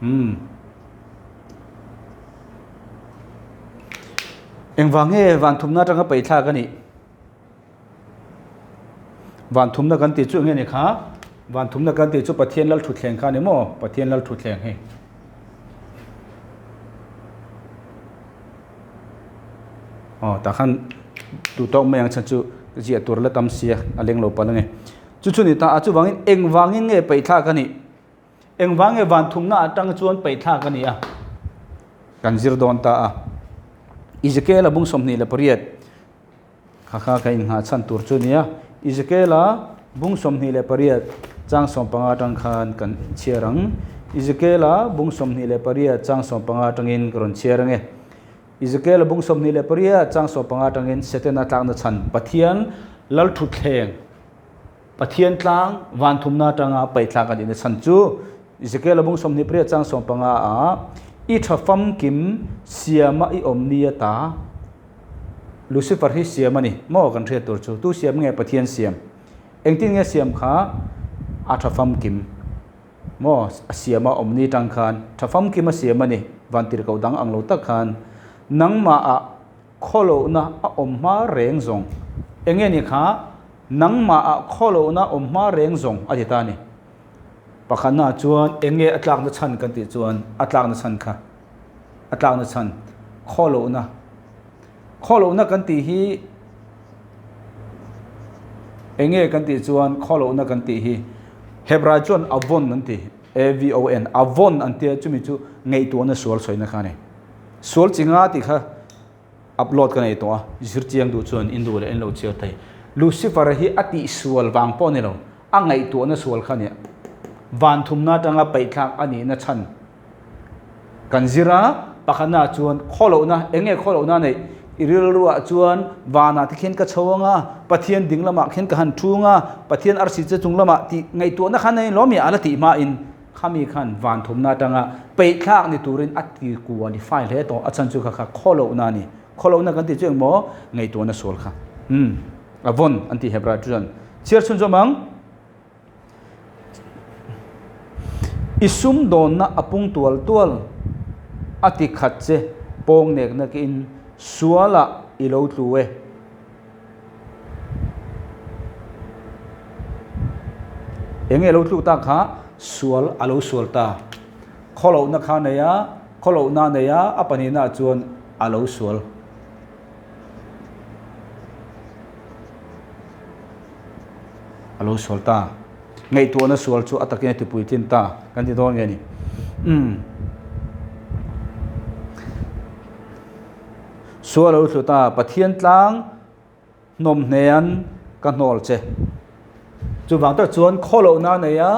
Umm. Engvang nge van thumna atanga paih thlak a nih? Van thumna kan tih chu eng nge ni kha? Van thumna kan tih chu Pathian lal thutthleng kha a ni maw? Pathian lal thutthleng hei. Aw tah khan duh tawk mai ang chhan chu ziah tur la tam sia a leng lo palh a ni. Chu chu ni ta a chuvangin engvangin nge paih thlak a nih? Engvang nge van thumna atang chuan paih thlak a ni a? Kan zir dawn ta a. Ezekiel-a bung 28. Kha kha ka inngah chhan tur chu nia. Ezekiel-a bung 28 chang 15 atang khan kan chhiar ang. Ezekiel-a bung 28 chang 15 atangin ka rawn chhiar ang e. Ezekiel-a bung 28 chang 15 atangin Setana tlakna chhan Pathian Lalthutthleng, Pathian tlang van thumna atanga paihthlak a nihna chhan chu Ezekiel-a bung 28 chang 15 ah i tha famkim siama i awm ni ata Lucifer hi siam a ni maw kan hriat tur chu tu siam nge Pathian siam engtin nge siam kha a tha famkim maw a siama awm ni tang khan tha famkim a siam a ni vantirhkoh dang ang lo tak khan nangmah ah Khawlohna a awm hma reng zawng. Enge ni kha nangmah ah khawlohna awm hma reng zawng a ti ta a ni. Pakhatna chuan enge a tlakna chhan kan tih chuan a tlakna chhan kha a tlakna chhan khawlohna khawlohna kan tih hi enge kan tih chuan khawlohna kan tih hi Hebrai chuan avon an ti A-V-O-N avon an tia chumi chu ngaihtuahna sual sawina kha a ni. Sual chi nga tih kha upload ka nei tawh a, zir chiang duh chuan in duh leh in lo chhiar thei. Lucifer hi a tih sual vang pawh a ni lo, a ngaihtuahna sual kha a nia. Van thumna atanga paihthlak a nihna chhan kan zir a, pakhatnaah chuan khawlohna, eng nge khawlohna a neih? I rilruah chuan vanah te khian ka chho ang a, Pathian ding lamah khian ka han thu ang a, Pathian arsi che chung lamah tih ngaihtuahna kha nei lawm i a la tih hmain Khami khan van thumna atanga peihthlak ni turin a ti kua ni fai hle tawh. A chhan chu kha kha khawlohna a ni. Khawlohna kan tih chu engmaw ngaihtuahna sual kha. Umm a vawn an tih Hebrai chuan chhiar chhun zawm ang. I sumdawnna a pung tual tual a ti khat che pawng nekna in sualah i lo tlu e. Enge lo tluk tak kha sual a lo sual ta. Khawlohna kha nei a, khawlohna a nei a, a pahnihna ah chuan a lo sual. A lo sual ta. Ngaihtuahna sual chu a takin a tipuitlin ta kan ti dawn nge ni. Umm. Sual a lo thlu ta, Pathian tlang hnawmhnean ka hnawl che. Chuvang tak chuan khawlohna a nei a,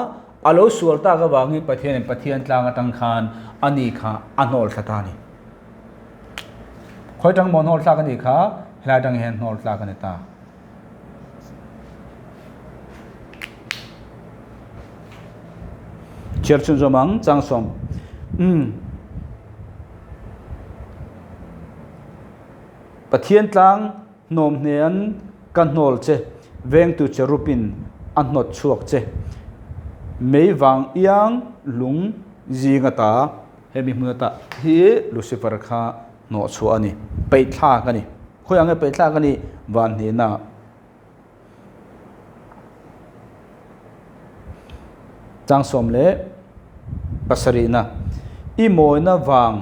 a lo sual tak avangin Pathianin Pathian tlang atang khan a ni kha a hnawl thla ta a ni. Khawi tang maw hnawl thlak a nih kha, helai atang hian hnawl tlak a ni ta. Chhiar chhun zawm ang, Changsawm. Umm. Pathian tlang hnawm hnean ka hnawl che, vengtu cherubin a hnawt chhuak che. Mei vang iang lung zing ata hemi hmun ata hi Lucifer kha hnawh chhuah a ni, peihthlak a ni. Khawi ang nge peihthlak a nih? Van hnehna. Changsawm leh pasarihna i mawina vang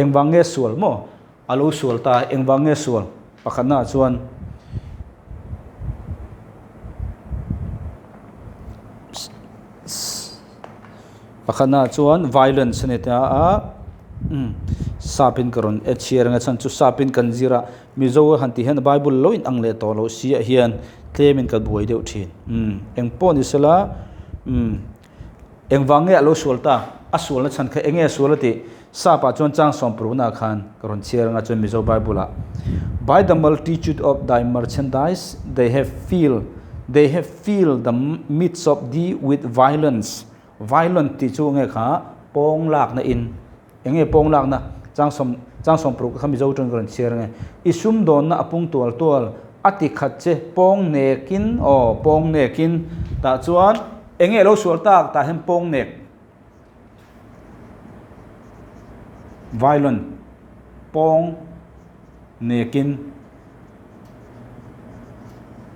Engvang nge sual maw? A lo sual ta, engvang nge sual? Pakhatnaah chuan Pakhatnaah chuan violence a ni ta a, umm sapin ka rawn e chhiar ang a chhan chu sapin kan zir a, Mizo han tih hian Bible lo in ang leh tawh loh si ah hian tlemin ka buai deuh thin. Umm eng pawh ni sela umm engvang nge a lo sual ta? A sualna chhan kha eng nge a sual a tih? Sap ah chuan chang sawm parukna ah khan ka rawn chhiar ang a chuan Mizo Bible ah By the multitude of thy merchandise they have filled they have filled the midst of thee with violence Violent tih chu nge kha pawng lakna in eng nge pawng lakna chang sawm chang sawm paruk kha Mizo tawng ka rawn chhiar ang e i sum dawnna a pung tual tual a ti khat che pawng nekin aw pawng nekin tah chuan eng nge lo sual tak tah hian pawng nek violent pawng nekin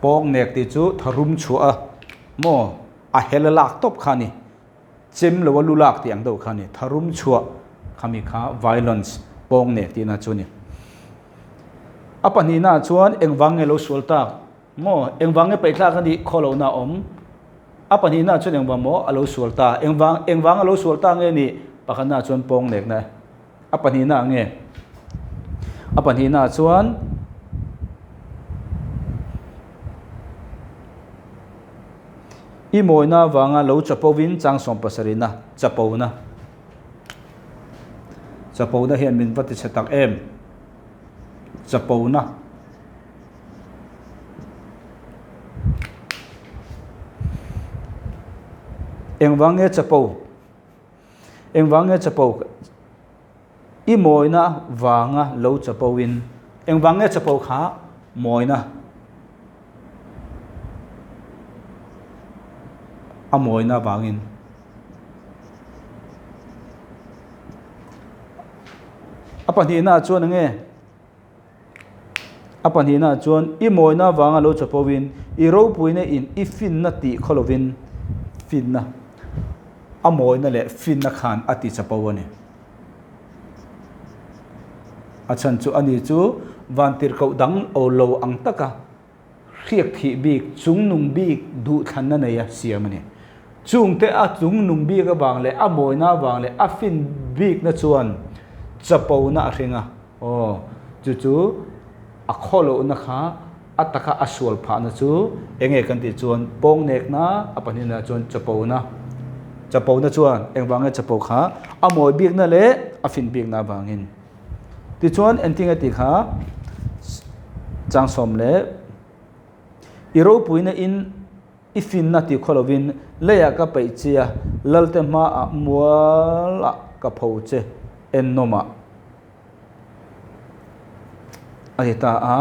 pawng nek tih chu tharum chhuah a maw. A hel a lak tawp kha a ni. Chem lo a lu lak tih ang deuh kha a ni. Tharum chhuah khami kha violence pawng nek tihna chu a ni. A pahnihna ah chuan engvang nge lo sual tak maw? Engvang nge paihthlak a nih khaw lohna a awm? A pahnihna ah chuan engvang maw a lo sual ta? Engvang engvang a lo sual ta nge nih? Pakhatna ah chuan pawng nekna. A pahnihna ah nge? A pahnihna ah chuan I mawina avanga lo chapovin chang sawm pasarihna chapona chapona hian min va ti chhe tak em chapona engvang nge chapo Engvang nge chapo i mawina vanga lo chapo in engvang nge chapo kha mawina a mawina vangin a pahnihna chuan enge A pahnihna chuan i mawina vanga lo chapo in i ropuina in i finna tih khaw lovin finna a mawina leh finna khan a ti chapo a ni. A chhan chu ani chu vantirhkoh dang aw lo ang taka hriak thih bik, chungnung bik duhthlanna neia siam a ni. Chungte a chungnung bik avang leh a mawina avang leh a fin bikna chuan chapona a hring a, aw, chu chu a khawlohna kha a taka a sual phahna chu eng nge kan tih chuan pawngnekna a pahnihna chuan chapona, chapona chuan engvang nge chapo kha a mawi bikna leh a fin bikna avangin. Tichuan engtinge tih kha changsawm leh i ropuina in i finna ti khaw lovin leiah ka peih che a, Lalte hmaah mualah ka pho che ennawmah a ti ta a.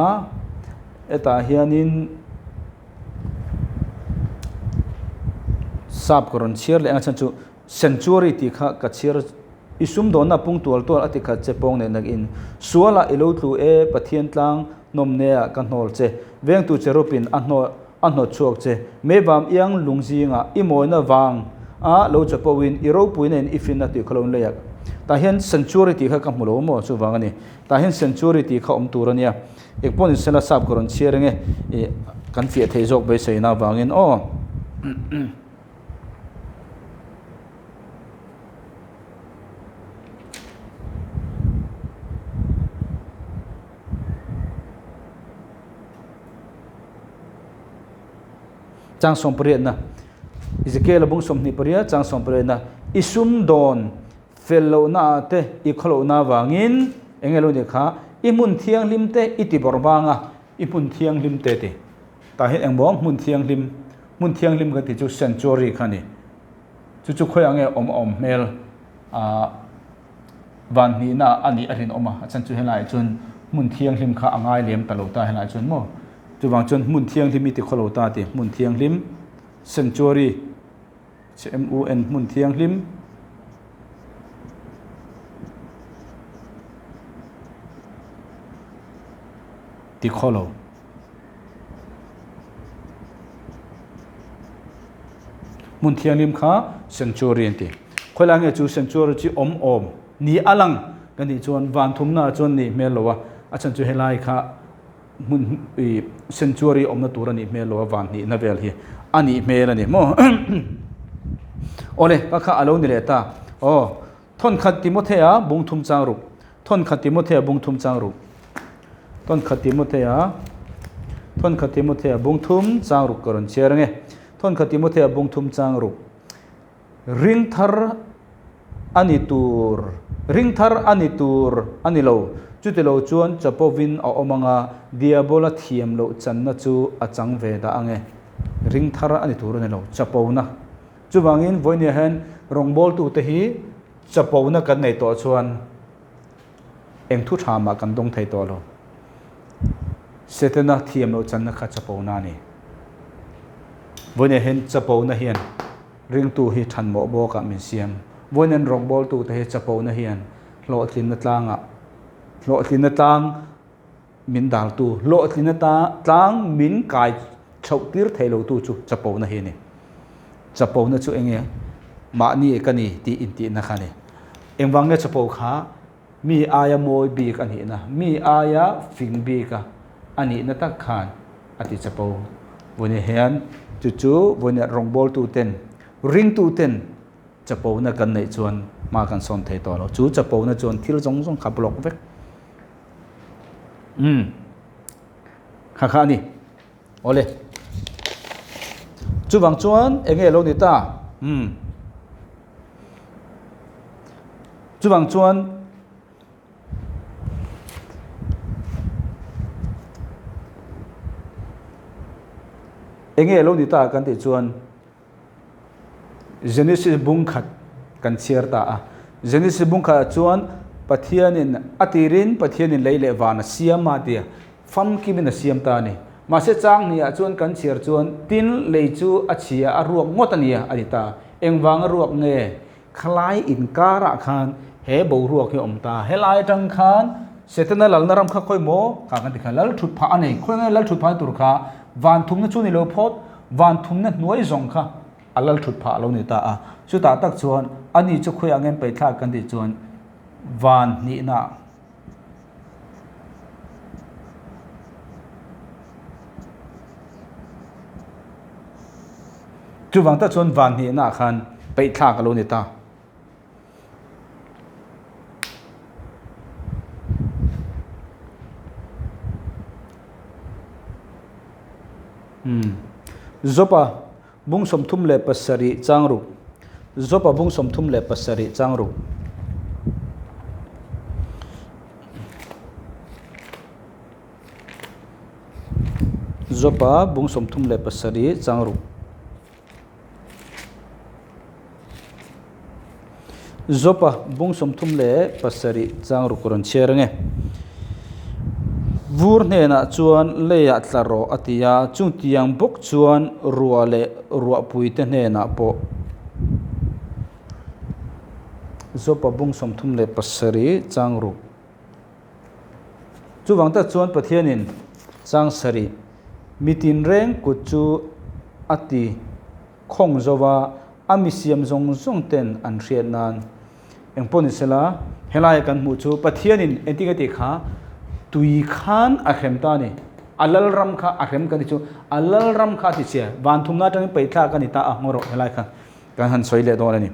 Hetah hianin sap ka rawn chhiar leh ang a chhan chu Sanctuary tih kha ka chhiar I sumdawnna pung tual tual a ti khat che pawng nen nakin Sualah i lo tlu e Pathian tlang hnawmneah ka hnawl che Vengtu cherupin a hnaw a hnawt chhuak che Meivam iang lung zingah i mawina vang a lo chapo in i ropuina in i finna tih kha lo in leiak Tah hian Sanctuary tih kha ka hmu lo maw chuvang a ni Tah hian Sanctuary tih kha awm tur a nia Eng pawh ni sela sap ka rawn chhiar ange ih kan fiah theih zawk beiseina avangin aw. Chang sawmpariatna Ezekiel-a bung 28 chang sawmpariatna i sumdawn fel lohna ah te i khawlohna avangin eng nge lo nih kha i hmun thianghlim te i ti bawrh vang a i hmun thianghlim te ti. Tah hian engmaw hmun thianghlim, hmun thianghlim kan tih chu sanctuary kha a ni. Chu chu khawiah nge awm a awm hmel ah van hnihna a nih a rinawm a, a chhan chu helaiah chuan hmun thianghlim kha a ngai lem ta lo ta helaiah chuan maw. Chuvang chuan hmun thianghlim i ti khaw lo ta ti, hmun thianghlim sanctuary. CMUN hmun thianghlim. Ti khaw lo. Hmun thianghlim kha sanctuary an ti. Khawilai nge chu sanctuary chu awm awm ni a lang kan tih chuan van thumna ah chuan nih hmel lo a, a chhan chu helai kha hmun ih sanctuary awmna tur a nih hmel lo a van hnihna vel hi a nih hmel a ni maw. Awle, ka kha a lo ni leh ta. Aw, Thawnkhat Timothea bung thum chang ruk. Thawnkhat Timothea bung thum chang ruk. Thawnkhat Timothea Thawnkhat Timothea bung thum chang ruk ka rawn chhiar ange. Thawnkhat Timothea bung thum chang ruk. Ring thar a ni tur Ring thar a ni tur a ni lo. Chutilo chuan chapovin a awm anga Diabola thiam loh channa chu a chang ve dah ange. Ring thar a ni tur a ni lo. Chapona. Chuvangin vawinia hian rawngbawltute hi chapona kan nei tawh chuan eng thu tha mah kan dawng thei tawh lo. Setana thiam loh channa kha chapona a ni. Vawinia hian chapona hian ringtu hi thanmawh bawkah min siam. Vawiin rawngbawltute hi chapona hian hlawhtlinna tlangah hlawhtlinna tlang min daltu, hlawhtlina tlang min kai chhoh tir thei lotu chu chapona hi a ni. Chapona chu eng nge? Mahni ka ni tih intihna kha a ni. Engvang nge chapo kha mi aia mawi bik a nihna, mi aia fing bik a a nihna tak khan a ti chapo. Vawiin hian chu chu vawiin rawngbawltuten, ringtuten chapona kan neih chuan hma kan sawn thei tawh lo. Chu chapona chuan thil zawng zawng kha block vek. Umm kha kha a ni. Awle. Chuvang chuan eng nge lo ni ta? Umm. Chuvang chuan eng nge lo ni ta kan tih chuan Genesis bung khat kan chhiar ta a. Genesis bung khatah chuan Pathianin a tirin Pathianin lei leh van a siam a tia famkimin a siam ta a ni. Mahse chang hniah chuan kan chhiar chuan tin lei chu a chhia a ruak ngawt a nia a ti ta. Engvanga ruak nge? Khalai inkarah khan he boruak hi a awm ta. Helai atang khan Setana lalna ram kha khawi maw? Kha kan ti kha lal thut phah a nei. Khawi nge lal thut phah tur kha van thumna chu ni lo phawt, van thumna hnuai zawng kha a lal thut phah a lo ni ta a. Chutah tak chuan ani chu khawiah ngen paithlak kan tih chuan van hnihna Chuvang tak chuan van hnihna ah khan peihthlak a lo ni ta. Umm. Jopa bung 37 chang ruk. Jopa bung 37 chang ruk. Jopa bung 37 chang ruk. Jopa bung 37 chang ruk rawn chhiar ange. Vur hnenah chuan leiah tla rawh a ti a, chungtiang bawk chuan ruah leh ruahpuite hnenah pawh. Jopa bung 37 chang ruk. Chuvang tak chuan Pathianin chang sarih mi tinreng kut chu a ti khawng zo va, a mi siam zawng zawng ten an hriat nan. Engpawh ni sela, helaia kan hmuh chu Pathianin engtin nge tih kha tui khan a hrem ta a ni. A lalram kha a hrem kan ti chu a lalram kha a ti chhia. Van thumna atangin peihthlak a ni ta a, ngaw rawh helai kha. Kan han sawi leh dawn a ni.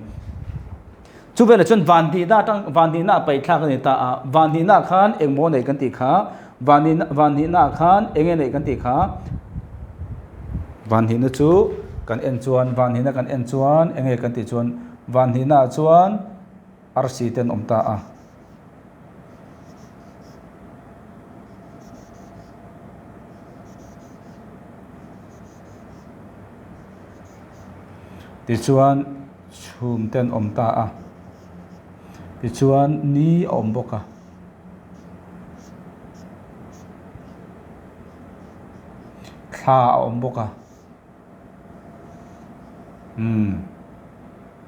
Chu velah chuan van hnihna atang van hnihna ah paih thlak a ni ta a, van hnihna ah khan eng maw neih kan tih kha, van hnihna van hnihna ah khan eng nge neih kan tih kha, van hnihna chu kan en chuan van hnihna kan en chuan eng nge kan tih chuan van hnihna ah chuan arsi te an awm ta a. Tichuan chhum te an awm ta a, tichuan ni a awm bawk a. Thla a awm bawk a, umm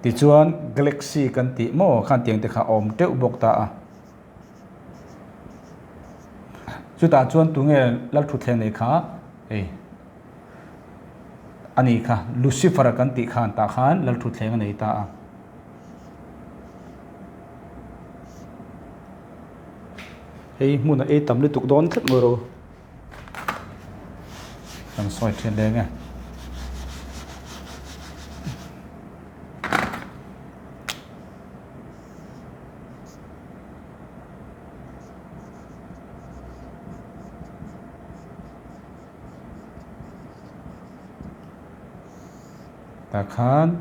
tichuan galaxy kan tih maw khan tiang te kha a awm teuh bawk ta a. Chutah chuan tunge Lalthutthleng nei kha hei. A ni kha, Lucifer kan tih khan tah khan Lalthutthleng a nei ta a. Hei hmun a ei tam lutuk dawn tlat maw ro. Kan sawi thin leng e. Tah khan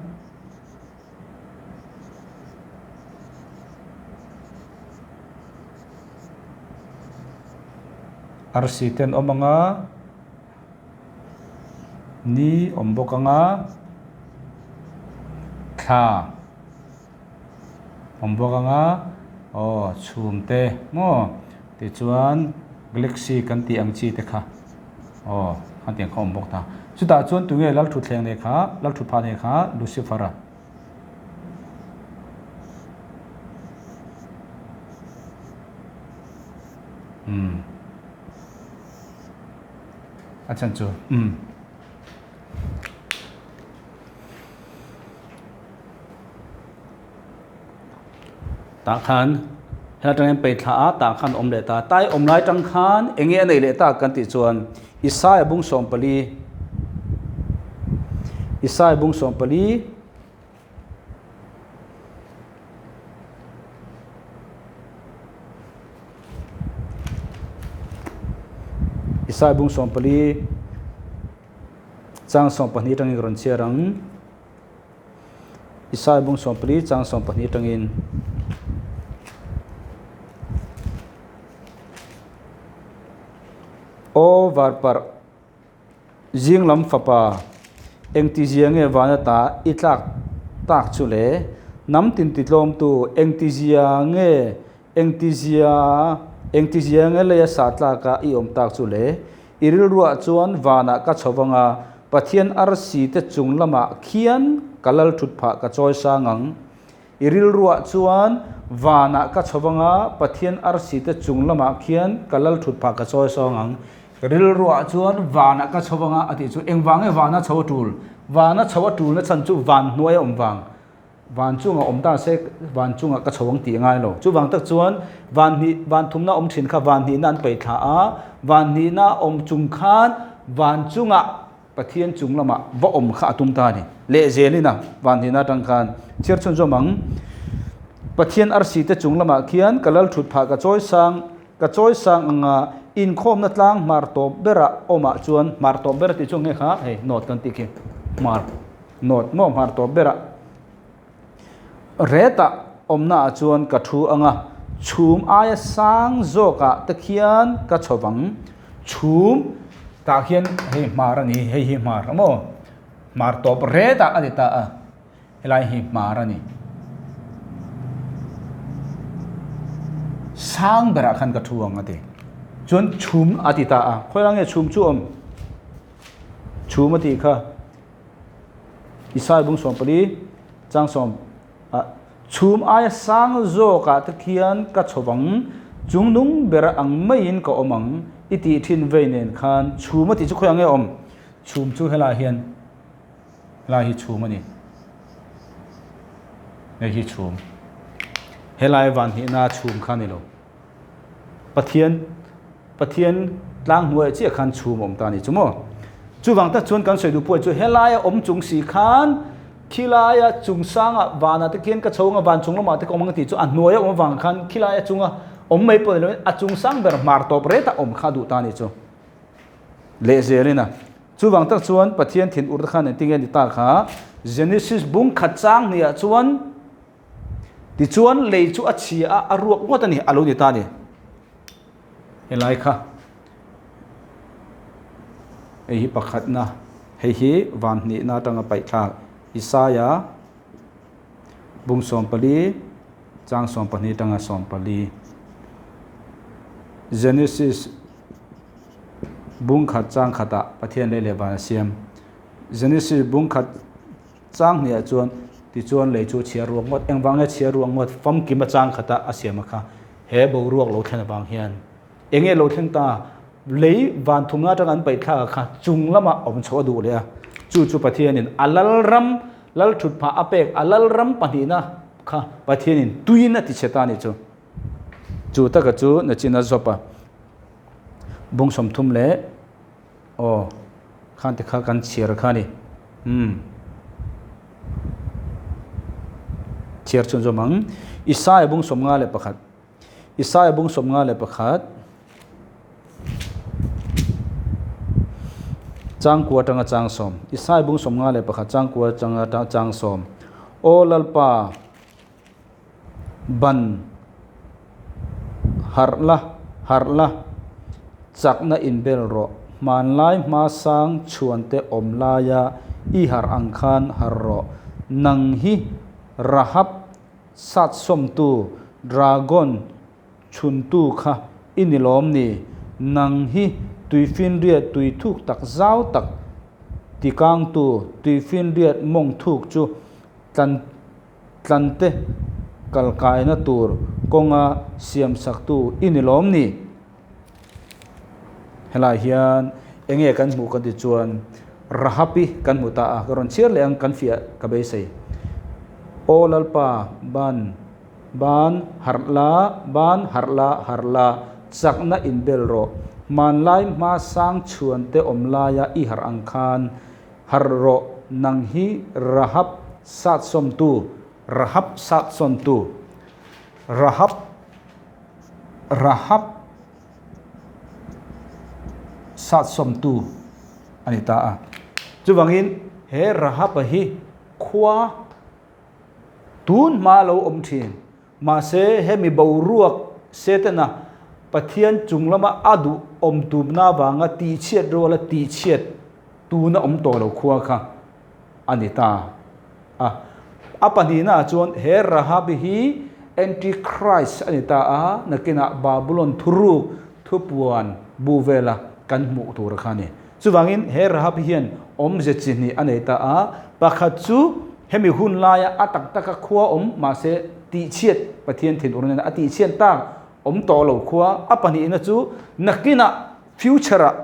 arsi te an awm ang a, ni awm bawk ang a, thla awm bawk ang a, aw chhum te maw tichuan galaxy kan tih ang chi te kha aw khatiang kha awm bawk ta. Chutah chuan tunge Lalthuthleng nei kha Lalthutpha nei kha Lucifer-a. Umm a chhan chu umm. Tah khan helai atang hian peithla a tah khan awm leh ta tai awm lai atang khan eng nge a neih leh tak kan tih chuan Isaiah bung 14 Isaiah bung 14 Isaiah bung 14 chang 12 atangin ka rawn chhiar ang. Isaiah bung 14 chang 12 atangin. Aw varparh zing lam fapa engtizia nge van ata i tlak tak chu le? Hnam tin titlawmtu engtizia nge engtizia engtizia nge leia sa tlaka i awm tak chu le? I rilruah chuan vanah ka chho vang a, Pathian arsi te chung lamah khian ka lal thut phah ka chawi sang ang. I rilruah chuan vanah ka chho vang a, Pathian arsi te chung lamah khian ka lal thut phah ka chawi sang ang. Ka rilruah chuan vanah ka chho vang a, a tih chu engvang nge vana chho a tul? Vana chho a tulna chhan chu van hnuai a awm vang. Van chungah awm ta se van chungah ka chho ang tih a ngai lo. Chuvang tak chuan van hnih van thumna awm thin kha van hnihna an paih thla a, van hnihna awm chung khan van chungah Pathian chung lamah va awm kha a tum ta a ni. Lehzelin a van hnihna atang khan chhiar chhunzawm ang. Pathian arsi te chung lamah khian ka lal thut phah ka chawi sang ka chawi sang anga inkhawmna tlang hmar tawp berah awmah chuan hmar tawp ber tih chu nge kha hei note kan tih khi hmar. Nawt maw hmar tawp berah retah awmna ah chuan ka thu ang a, chhum aia sang zawkah te khian ka chho vang. Chhum tah khian hei hmar a ni, hei hi hmar a maw? Hmar tawp retah a ni ta a, helai hi hmar a ni. Sang berah khan ka thu ang a ti. Chuan chhum a ti ta a, khawiah nge chhum chu awm? Chhum a tih kha. Isai bung 14 chang sawm ah chhum aia sang zawkah te khian ka chho vang, chung nung ber ang maiin ka awm ang i tih thin vei nen khan chhum a tih chu khawiah nge awm? Chhum chu helai hian helai hi chhum a ni. Hei hi chhum. Helai van hnihna chhum kha a ni lo. Pathian Pathian tlang hnuaiah chiah khan chhum a awm ta a ni chu maw? Chuvang tak chuan kan sawi duh pawh chu helaia awm chung si khan khilaia chung sangah vanah te khian ka chho anga van chung lamah te ka awm ang tih chu a hnuaia awm avang khan khilaia chunga awm mai pawh ni lovin a chung sang ber hmar tawp retah awm kha duh ta a ni chu. Lehzelin a. Chuvang tak chuan Pathian thinur te khan engtin nge ni ta kha Genesis bung khat chang hniah chuan Tichuan lei chu a chhia a, a ruak ngawt a ni, a lo ni ta a ni. Helai kha hei hi pakhatna, hei hi van hnihna atanga paih thlak Isaia bung 14 chang 12 atanga 14 Genesis bung khat chang khatah Pathian lei leh van a siam. Genesis bung khat Chang hniah chuan tichuan lei chu chhiar ruak ngawt, engvang nge chhiar ruak ngawt famkim a chang khata a siam a kha he boruak lo thlen avang hian eng nge lo thleng ta lei van thumna atanga an paih thlak a kha chung lamah awm chhoh a duh leh a chu chu Pathianin a lalram lal thut phah a pek a lalram pahnihna kha Pathianin tuiin a ti chhe ta a nih chu chu taka chu nachin a zawp a bung 30 leh Aw, khan te kha kan chhiar kha a ni. Umm. Chhiar chhun zawm ang. Isaiah bung 51. Isaiah bung 51. Changkua atanga chang sawm. Isai bung 51 changkua atanga chang sawm. Aw Lalpa, ban harh la, harh la, chakna inbel rawh. Hmanlai hmasang chhuante awm laia i harh ang khan harh rawh. Nang hi Rahab satsawmtu dragon chhuntu kha i ni lawm ni? Nang hi tuifinriat tui thuk tak zau tak tikangtu tuifinriat mawng thuk chu tlan tlante kalkaina tur kawnga siamsaktu i ni lawm ni? Helai hian enge kan hmuh kan ti chuan Rahapi kan hmu ta a, ka rawn chhiar leh ang kan fiah ka beisei. Aw Lalpa, ban Ban harh la, ban harh la, harh la, chakna inbel rawh. Hmanlai hma sang chhuan te awm laia i harh ang khan harh rawh, nang hi Rahab satsawmtu, Rahab satsawntu, Rahab, Rahab satsawmtu a ni ta a. Chuvangin he Rahab-a hi khua. Tun hma lo awm thin. Mahse, hemi boruak Setana Pathian chung lama a duh awm tumna avanga tihchhiat ruala tihchhiat tuna awm tawh lo khua kha a ni ta a. A pahnihnaah chuan he Rahabi hi Antichrist a ni ta a, nakinah Babulon thuruk thupuan bu vela kan hmuh tur kha a ni. Chuvangin he Rahabi hian awmze chi hnih a nei ta a, pakhat chu hemi hun laia a tak taka khua awm mahse tihchhiat Pathian thinur nena a tihchhiat tak awm tawh lo khua, a pahnihna chu nakinah future ah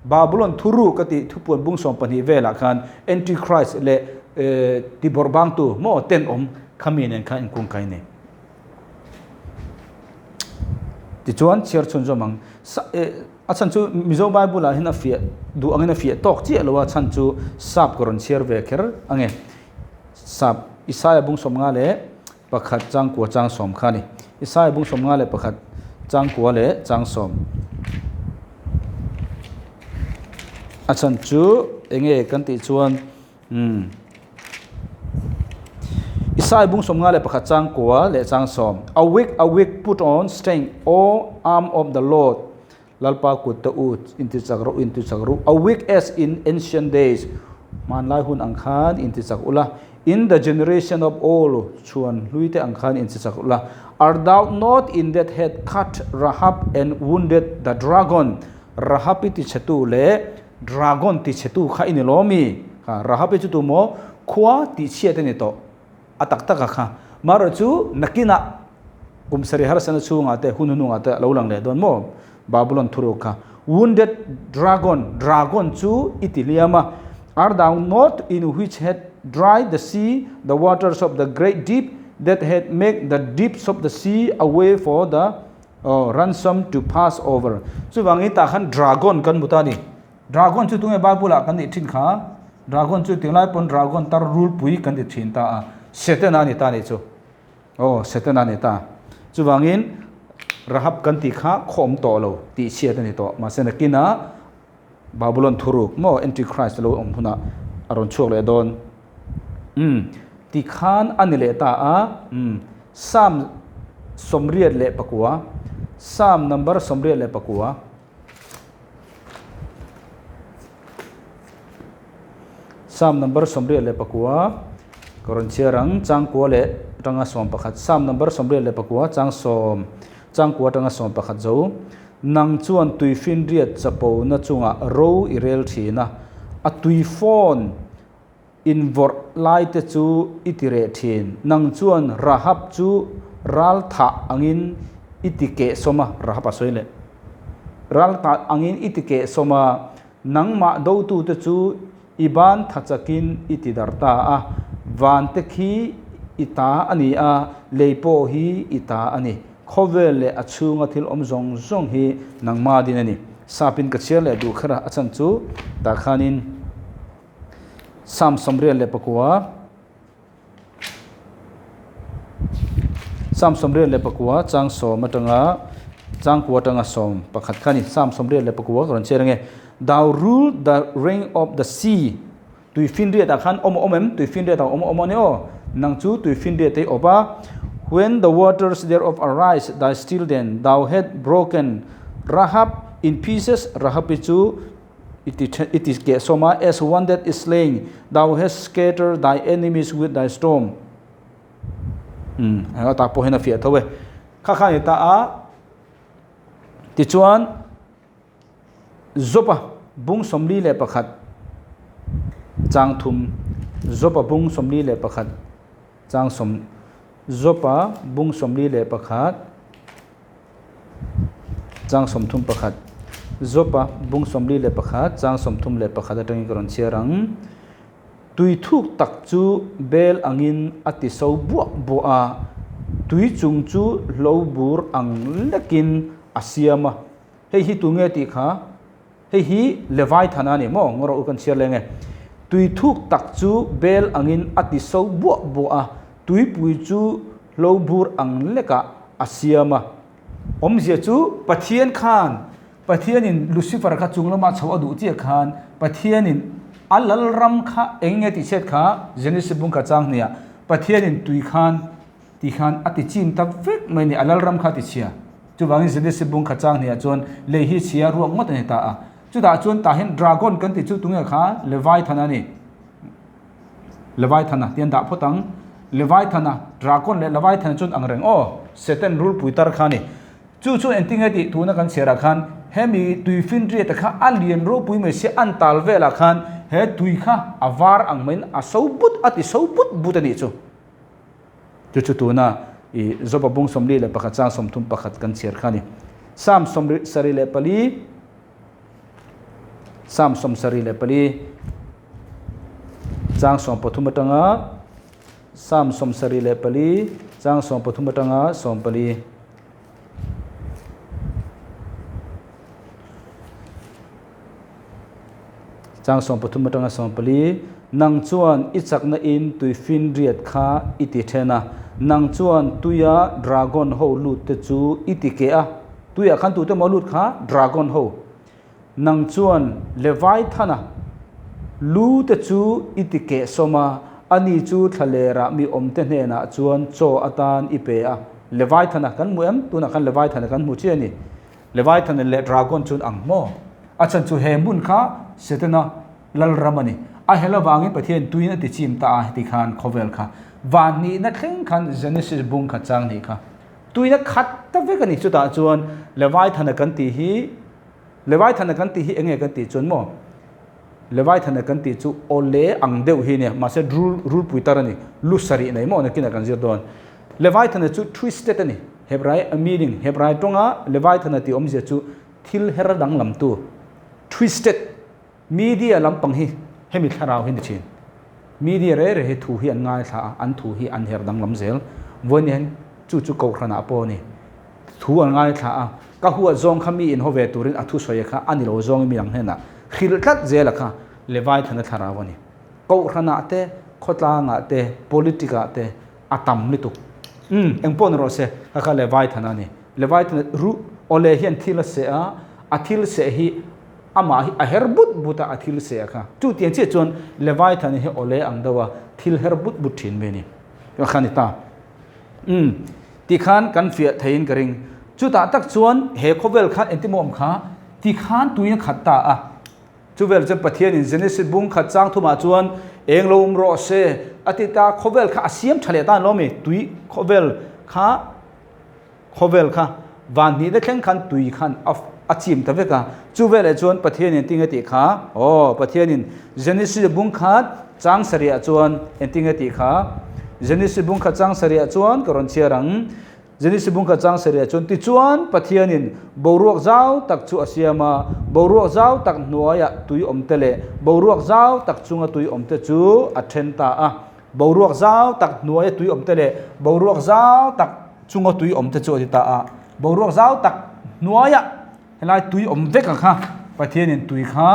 Babulon thuruk a tih thupuan bung 12 velah khan Antichrist leh tibawrhbangtu maw tenawm khami nen khan inkungkai nei. Tichuan chhiar chhunzawm ang. A chhan chu Mizo Bible ah hian a fiah duh angin a fiah tawk chiah lo a chhan chu sap ka rawn chhiar ve kher ange. Sap Isaia bung 51 changkua chang sawm kha a ni. Isaia bung 51 changkua leh chang sawm. A chhan chu enge kan tih chuan umm Isai bung 51 changkua leh chang sawm. Awake, awake, put on strength, O arm of the Lord. Lalpa kut te u intichak rawh u, intichak rawh u. Awake as in ancient days, hmanlai hun ang khan intichak ula. In the generation of old, chhuan hlui te ang khan intichak ula. Art thou not in that had cut Rahab and wounded the dragon? Rahab i tichhetu leh Dragon tichhetu kha i ni lo mi? Kha Rahab-i chu tu maw khua tihchhiat a ni tawh a tak taka kha. Marawh chu nakinah kum sarih harsana chhungah te hun hunungah te a lo lang leh dawn maw Babulon thuruk kha. Wounded dragon, dragon chu i ti hliam a. Are thou not in which had dried the sea, the waters of the great deep, that had made the deeps of the sea a way for the Aw, ransom to pass over. Chuvangin tah khan dragon kan hmu ta a ni. Dragon chu tunge Bible ah kan nih thin kha? Dragon chu tunlai pawn dragon tar rulpui kan ti thin ta a. Setana a ni ta a nih chu. Aw, Setana a ni ta. Chuvangin Rahab kan tih kha khaw awm tawh lo tih chhiat a ni tawh. Mahse nakinah Babulon thuruk maw Antichrist lo awm hunah a rawn chhuak leh dawn. Umm, tikhan a ni leh ta a. Umm, Psalm 89, Psalm number 89. Psalm number 89, ka rawn chhiar ang, changkua leh atanga 11, Psalm number 89, chang sawm, changkua atanga 11 zo. Nang chuan tuifinriat chapona chungah ro i rel thin a, a tuifawn Invawrh laite chu i ti reh thin. Nang chuan Rahab chu ral thah angin i ti keh sawm a, Rahab a sawi leh. Ral thah angin i ti keh sawm a, nangmah dotute chu i ban tha chakin i ti darh ta a. Vante khi i ta a ni a, lei pawh hi i ta a ni. Khawvel leh a chhunga thil awm zawng zawng hi nangmah din a ni. Sapin ka chhiar leh duh kher a, a chhan chu tah khanin. Psalm 89 Psalm 89 chang sawm atanga Changkua atanga 11 kha a ni. Psalm 84 ka rawn chhiar ange. Thou rule the reign of the sea. Tuifinriatah khan awm a awm em? Tuifinriatah awm a awm a ni aw. Nang chu tuifinriat te i awp a. When the waters thereof arise, thy still then, thou hast broken Rahab in pieces, Rahab-i chu i ti i ti keh sawm a, as one that is slain, thou hast scattered thy enemies with thy storm. Umm, a tak pawh hian a fiah tho e. Kha kha a ni ta a. Tichuan. Job-a bung 41 chang thum Job-a bung 41 chang sawm Job-a bung 41 chang 31 Job-a bung 41 chang 31 atangin ka rawn chhiar ang. Tui thuk tak chu bel angin a ti so buah buah a, tui chung chu hlo bur ang lekin a siam a. Hei hi tu nge tih kha? Hei hi Leviathan a ni maw? Ngaw rawh u kan chhiar leng e. Tui thuk tak chu bel angin a ti so buah buah a, tuipui chu hlo bur ang lekah a siam a. Awmzia chu Pathian khan, Pathianin Lucifer kha chung lamah chho a duh chiah khan Pathianin a lalram kha eng nge tih chhiat kha Genesis bung kha chang hniah Pathianin tui khan ti khan a ti chin ta vek mai ni, a lalram kha a ti chhia. Chuvangin Genesis bung kha chang hniah chuan lei hi chhia ruak ngawt a ni ta a. Chutah chuan tah hian dragon kan tih chu tunge kha Leviathan a ni. Leviathan a ti an dah phawt ang. Leviathan a, dragon leh Leviathan chuan ang reng aw, Satan rulpui tar kha a ni. Chu chu engtin nge tih tuna kan chhiarah khan hemi tui finriat kha a lian ropui mai sia an tal velah khan he tui kha a var ang maiin a so but a ti so but but a nih chu. Chu chu tuna i Job-a bung 41 chang 31 kan chhiar kha a ni. Psalm 74 Psalm 74 chang 13 atanga Psalm 74 chang 13 atanga 14. Chang 13 atanga 14, Nang chuan i chakna in tuifinriat kha i ti then a, nang chuan tuia dragon ho lut te chu i ti keh a, tuiah khan tute maw lut kha dragon ho. Nang chuan Leviathan-a lu te chu i ti keh sawm a, ani chu thlalerah mi awmte hnenah chuan chaw atan i pe a. Leviathan-a kan hmu em? Tunah khan Leviathan-a kan hmu chiah a ni. Leviathan leh Dragon chuan ang maw? A chhan chu he hmun kha Setana lalram a ni. A hel avangin Pathian tuiin a ti chim ta a, heti khan khawvel kha van nihna thleng khan Genesis bung kha chang nih kha tuina khat ta vek a ni. Chutah chuan Leviathan-a kan tih hi Leviathan-a kan tih hi eng nge kan tih chuan maw? Leviathan-a kan tih chu awle ang deuh hi a nia, mahse rul rulpui tar a ni. Lu sarih nei maw nakinah kan zir dawn. Leviathan-a chu twisted a ni. Hebrai meaning, Hebrai tawnga Leviathan-a tih awmzia chu thil her danglamtu, twisted, media lampang hi hemi thlarau hi ni thin. Media reh reh hi thu hi an ngaithla a, an thu hi an her danglam zel. Vawiin hian chu chu Kohhranah pawh a ni. Thu an ngaithla a, ka huat zawng kha mi inhaw ve turin a thusawi kha a ni lo zawngin mi dang hnenah hrilh tlat zela kha Leviathan-a thlarau a ni. Kohhranah te, khawtlangah te, politic-ah te a tam lutuk. Umm, eng pawh ni rawh se, kha kha Leviathan a ni. Leviathan ru awle hian thil a seh a, a thil seh hi amah hi a her but but a, a thil seh a kha. Chu tiang chiah chuan Leviathan hi awle ang deuh a, thil her but but thin mai a ni. Kha kha a ni ta. Umm, tikhan kan fiah theiin ka ring. Chutah tak chuan he khawvel khan engtin maw awm kha, tikhan tuin a khat ta a. Chuvel chuan Pathianin Genesis bung khat chang thumah chuan eng lo awm rawh se a ti ta, khawvel kha a siam tha leh ta an lo mi, tui khawvel kha khawvel kha van hnihna thleng khan tui khan a a chim ta vek a. Chuveleh chuan Pathianin engtin nge tih kha, aw Pathianin Genesis bung khat chang sarihah chuan engtin nge tih kha, Genesis bung khat chang sarihah chuan ka rawn chhiar ang. Genesis bung kha chang seriah chuan tichuan Pathianin boruak zau tak chu a siam a, boruak zau tak hnuaiah tui awmte leh boruak zau tak chunga tui awmte chu a then ta a. Boruak zau tak hnuaia tui awmte leh boruak zau tak chunga tui awmte chu a ti ta a. Boruak zau tak hnuaiah helai tui awm vek ang kha Pathianin tui kha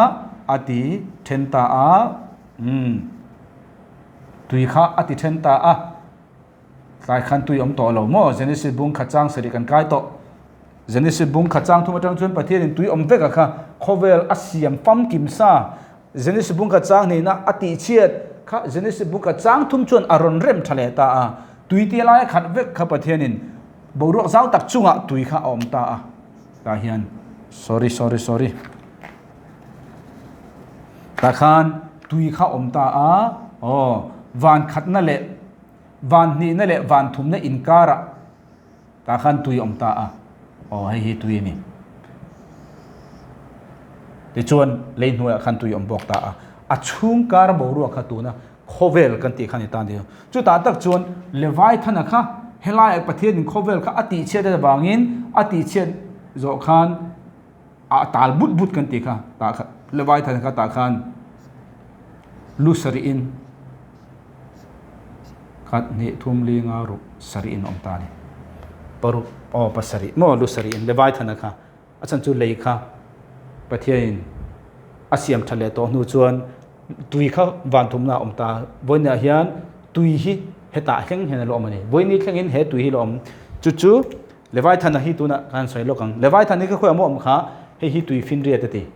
a ti then ta a. Umm. Tui kha a ti then ta a. Tlai khan tui awm tawh lo maw? Genesis bung khat chang sarih kan kai tawh. Genesis bung khat chang thum atang chuan Pathianin tui awm vek a kha khawvel a siam famkim sa. Genesis bung khat chang hnihna a tihchhiat kha Genesis bung khat chang thum chuan a rawn rem tha leh ta a. Tui tia lai a khat vek kha Pathianin boruak zau tak chungah tui kha a awm ta a. Tah hian sorry sorry sorry tah khan tui kha awm ta a aw van khatna leh van hnihna leh van thumna inkarah tah khan tui awm ta a aw hei hi tui a ni tichuan lei hnuaiah khan tui awm bawk ta a a chhung kar boruak kha tuna khawvel kan tih kha ni ta a ni. Chutah tak chuan Leviathan-a kha helaiah Pathianin khawvel kha a tihchhiat avangin a tihchhiat zawh khan a tal but but kan tih kha tah kha Leviathan kha tah khan lu sarih-in khat hnih thum li nga ruk sarih-in a awm ta a ni. Paruk aw pasarih maw lu sarih-in Leviathan-a kha A chhan chu lei kha Pathianin a siam that leh tawh hnu chuan tui kha van thumna a awm ta. Vawiinah hian tui hi hetah thleng hian a la awm a ni. Vawiini thlengin he tui hi la awm. Chu chu Levaithana hi tunah khan sawi lawk ang. Levaithan hi ka khawiah maw awm kha hei hi tui finriat a ti.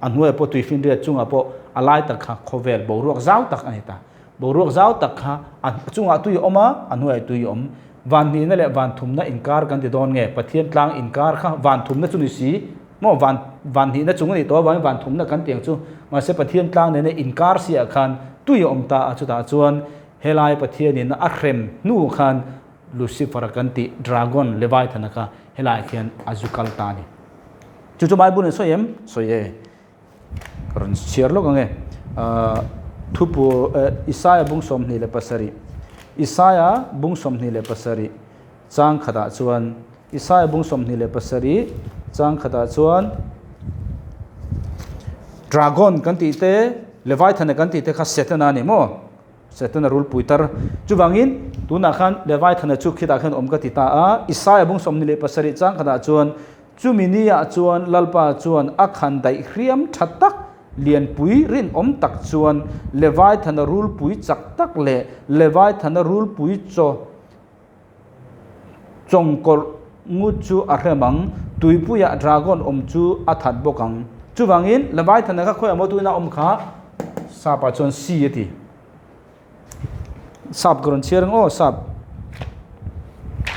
A hnuaiah pawh tui finriat chungah pawh a lai tak kha khawvel boruak zau tak a ni ta. Boruak zau tak kha a chungah tui a awm a, a hnuaiah tui a awm. Van hnihna leh van thumna inkar kan ti dawn nge? Pathian tlang inkar kha van thumna chu ni si maw? Van van hnihna chung a nih tawh avangin van thumna kan ti ang chu. Mahse Pathian tlang nena inkar si ah khan tui a awm ta a, chutah chuan helai Pathianin a hrem hnu khan Lucifer-a kan tih dragon Leviathan-a kha helaiah khian a zu kal ta a ni. Chu chu Bible in sawi em? Sawi e. Ka rawn chhiar lawk ang e. Thupu Isaia bung 27 Isaia bung 27 chang khatah chuan Isaia bung 27 chang khatah chuan Dragon kan tih te Leviathan kan tih te kha Setana a ni maw? Setana rulpui tar. Chuvangin tunah khan Leviathan chu khitah khan awm ka ti ta a. Isaia bung 27 chang khatah chuan Chumi niah chuan Lalpa chuan a khan daih hriam tha tak, lianpui rinawm tak chuan Leviathana rulpui chak tak leh Leviathana rulpui chaw chawngkawrh ngut chu a hrem ang, tuipuiah dragon awm chu a that bawk ang. Chuvangin Leviathana kha khawiah maw tuina awm kha? Sapa chuan si a ti. Sap ka rawn chhiar ang aw sap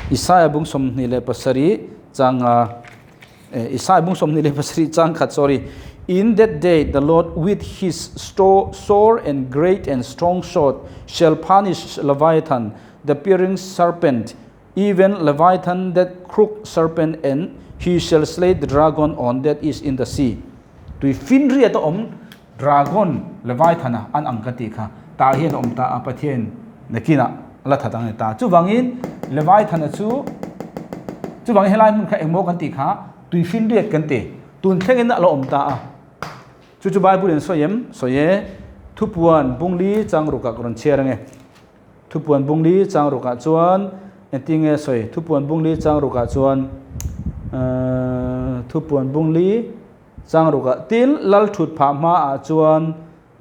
Isaiah bung 27 changa eh, Isaiah bung 27 chang khat sorry In that day the Lord with his sword and great and strong sword shall punish Leviathan the peering serpent even Leviathan that crook serpent and he shall slay the dragon on that is in the sea tui finriat a awm Dragon, Leviathan-a an ang ka tih kha tah hian a awm ta a, Pathian nakinah a la that ang a ni ta. Chuvangin Leviathan-a chu, chuvangin helai hmun kha engmaw kan tih kha tuifinriat kan ti. Tun thlengin a la awm ta a. Chu chu Bible in sawi em? Sawi e. Thupuan bungli chang rukah ka rawn chhiar ange. Thupuan bungli chang rukah chuan engtinge sawi? Thupuan bungli chang rukah chuan, Thupuan bungli. Chang rukah tin lal thut phah hmaah chuan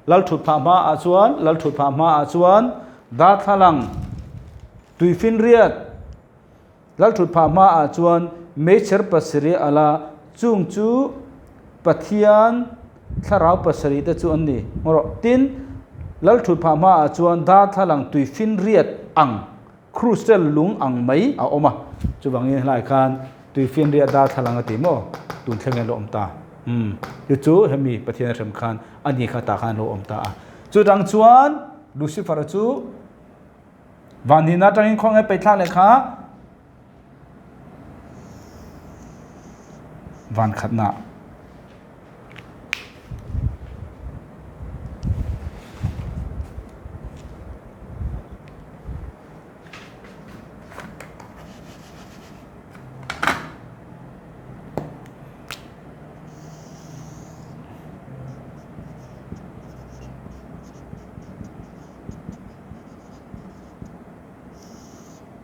lal thut phah hmaah chuan lal thut phah hmaah chuan darthlalang tuifinriat lal thut phah hmaah chuan meichher pasarih a la chung chu Pathian thlarau pasarih te chu an ni rawh tin lal thut phah hmaah chuan darthlalang tuifinriat ang Crystal lung ang mai a awm a, chuvangin helai khan tuifinriat darthlalang a ti maw? Tun thleng hian lo awm ta. Umm, chu chu hemi Pathian a hrem khan a ni kha tah khan lo awm ta a. Chutang chuan Lucifer-a chu vanhnihna atangin khawnge peithlak leh kha van khatna.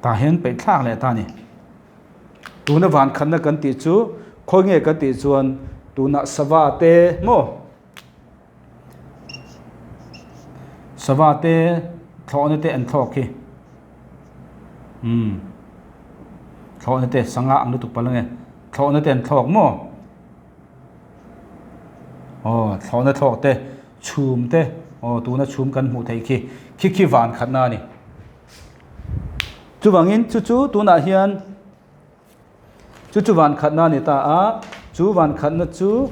Tah hian peih thlak leh ta a ni. Tuna van khatna kan tih chu khawi nge kan tih chuan tunah sava te maw sava te thlawhna te an thlawk hi umm thlawhna te sangha ang lutuk palh ange. Thlawhna te an thlawk maw? Aw, thlawhna thlawk te, chhum te, aw tuna chhum kan hmuh theih khi, khi khi van khatna a ni. Chuvangin chu chu tunah hian chu chu van khatna a ni ta a, chu van khatna chu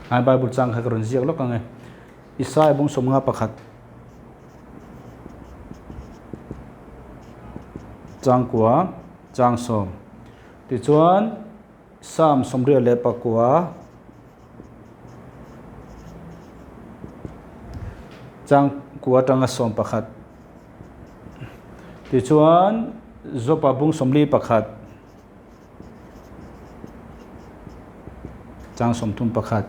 Ai Bible chang kha ka rawn ziak lawk ang e. Isaiah bung 51 Changkua, Changsawm. Tichuan, Psalm 89 Changkua atanga 11. Tichuan, Jopa bung 41 Chang 31.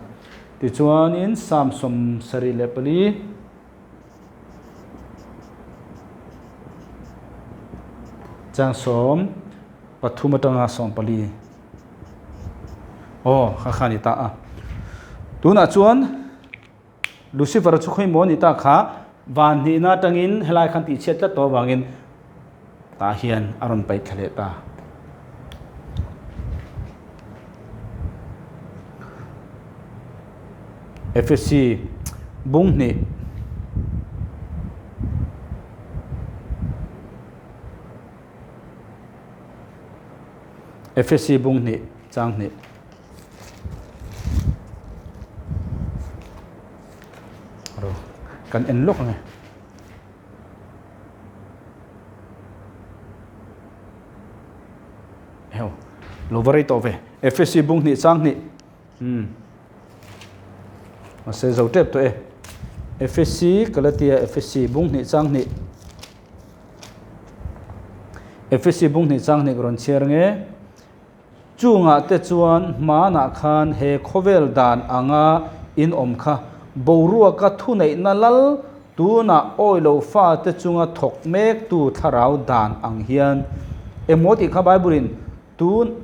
Tichuanin, Psalm 74 Chang 13 atanga 14. Aw, kha kha ni ta a. Tunah chuan Lucifer chu khawi maw ni ta kha van hnihna atangin helai khan tihchhiat tlat tawh avangin tah hian a rawn paih thla leh ta. Efesi bung hnih. Efesi bung hnih chang hnih. Ro kan en lawk ange. Heo lo va rei tawh ve. Efesi bung hnih chang hnih. Umm. Mahse zo tep tawh e. Efesi Galatia Efesi bung hnih chang hnih. Efesi bung hnih chang hnih ka rawn chhiar nge. Chungah te chuan hmanah khan he khawvel dan anga in awm kha boruaka thuneihna lal tunah awilo fate chunga thawk mektu thlarau dan ang hian emaw tih kha Bible in tun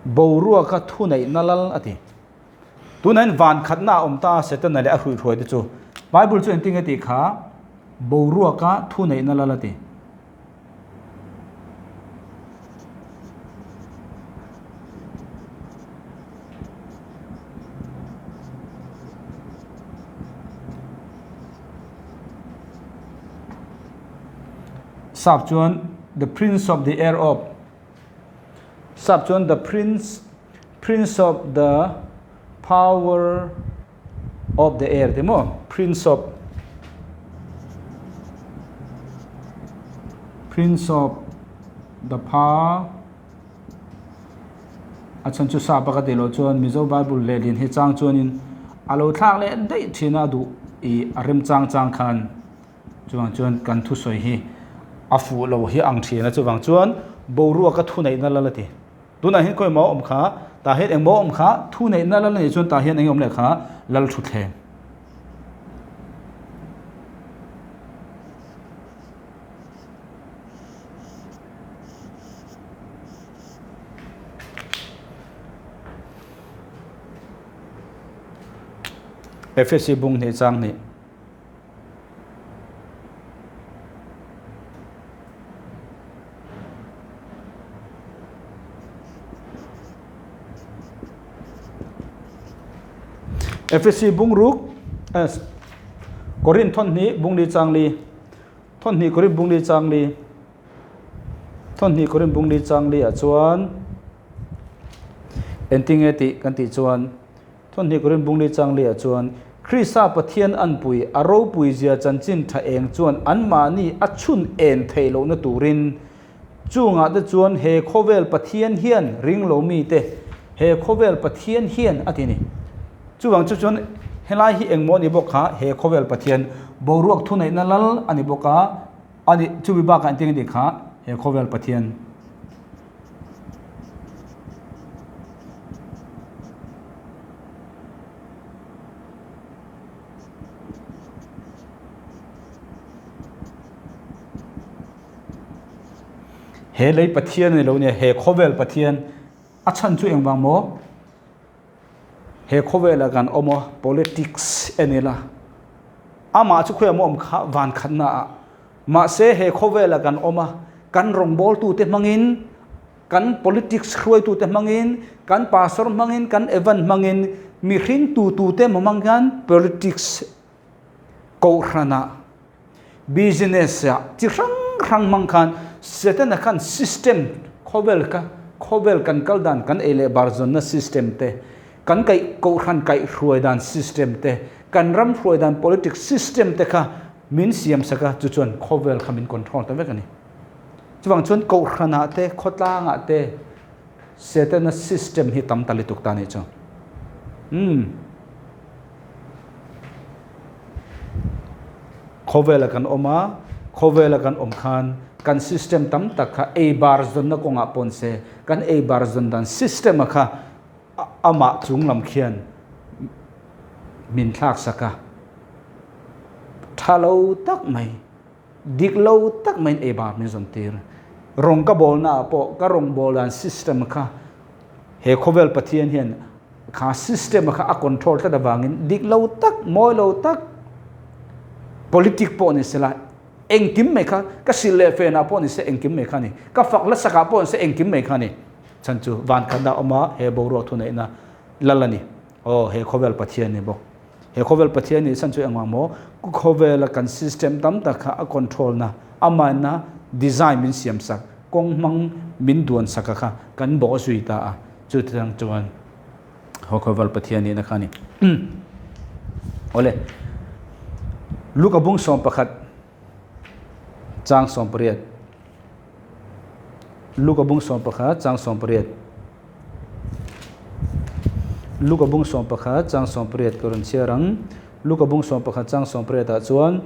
Boruaka thuneihna lal a ti. Tunah hian van khatna a awm ta a, Setana leh a hruihruai te chu. Bible chu engtin nge tih kha boruaka thuneihna lal a ti. Sap chuan the prince of the air of Sap chuan the prince prince of the power of the air ti maw prince of prince of the power a chhan chu sap a ka tih loh chuan Mizo bible lehlin hi chang chuanin a lo thlak leh daih thin a duh ih a rem chang chang khan. Chuvang chuan kan thusawi hi a fuh lo hi ang thin a, chuvang chuan boruaka thuneihna lal a ti. Tunah hian khawi maw awm kha, tah hian eng maw awm kha, thuneihna lal a nih chuan tah hian eng awm leh kha lal thutthleng. Efesi bung hnih chang hnih. Efesi bungruk Korin thon hnih bungli changli thon hnih Korin bungli changli thon hnih Korin bungli changli ah chuan engtinge tih kan tih chuan Thawhnih Korin Bungli Changlia chuan, Krista Pathian anpui a ropuizia chanchin tha eng chuan anmahni a chhun en theih lohna turin, chungah te chuan he khawvel Pathian hian ringlo mite he khawvel Pathian hian a ti ni. Chuvang chu chuan helai hi engmaw a ni bawk kha he khawvel Pathian boruak thuneihna lal a ni bawk a, a ni chumi bakah engtin a ni kha he khawvel Pathian. He lei Pathian a ni lo nia, he khawvel Pathian a chhan chu engvang maw? He khawvelah kan awm a, politics en ila amah chu khawiah maw awm kha van khatna ah. Mahse he khawvela kan awm a, kan rawngbawltute hmangin, kan politics hruaitute hmangin, kan pastor hmangin, kan evan hmangin, mihring tutute hmang hian politics kohhranah, business ah chi hrang hrang hmang khan Setana khan system khawvel kha khawvel kan kal dan kan ei leh bar zawnna system te, kan kaih kohhran kaih hruai dan system te, kan ram hruai dan politics system te kha min siam sak a, chu chuan khawvel kha min control ta vek a ni. Chuvang chuan kohhranah te khawtlangah te Setana system hi tam ta lutuk ta nih chu. Umm. Khawvela kan awm a, khawvela kan awm khan kan system tam tak kha ei bar zawnna kawngah pawn se, kan ei bar zawn dan system a kha amah chung lam khian min thlak sak a, tha lo tak mai, dik lo tak maiin ei bar min zawn tir. Rawng ka bawlna ah pawh ka rawng bawl dan system kha He khawvel Pathian hian kha system a kha a control tlat avangin dik lo tak, mawi lo tak, politic pawh ni sela engkim mai kha ka sil leh fenah pawh ni se engkim mai kha a ni. Ka fak lasakah pawh ni se engkim mai kha a ni. Chhan chu van khatna a awm a, he boruak thuneihna lal a ni. Aw, he khawvel Pathian ni bawk. He khawvel Pathian nih chhan chu engvang maw? Khawvela kan system tam tak kha a control na, amahna design min siam sak, kawng hmang min duan sak a kha kan bawh zui ta a, chutiang chuan he khawvel Pathian nihna kha a ni. Awle, Luka bung 11 chang 18, Luka bung 11 chang 18. Luka bung 11 chang 18 ka rawn chhiar ang. Luka bung 11 chang 18 ah chuan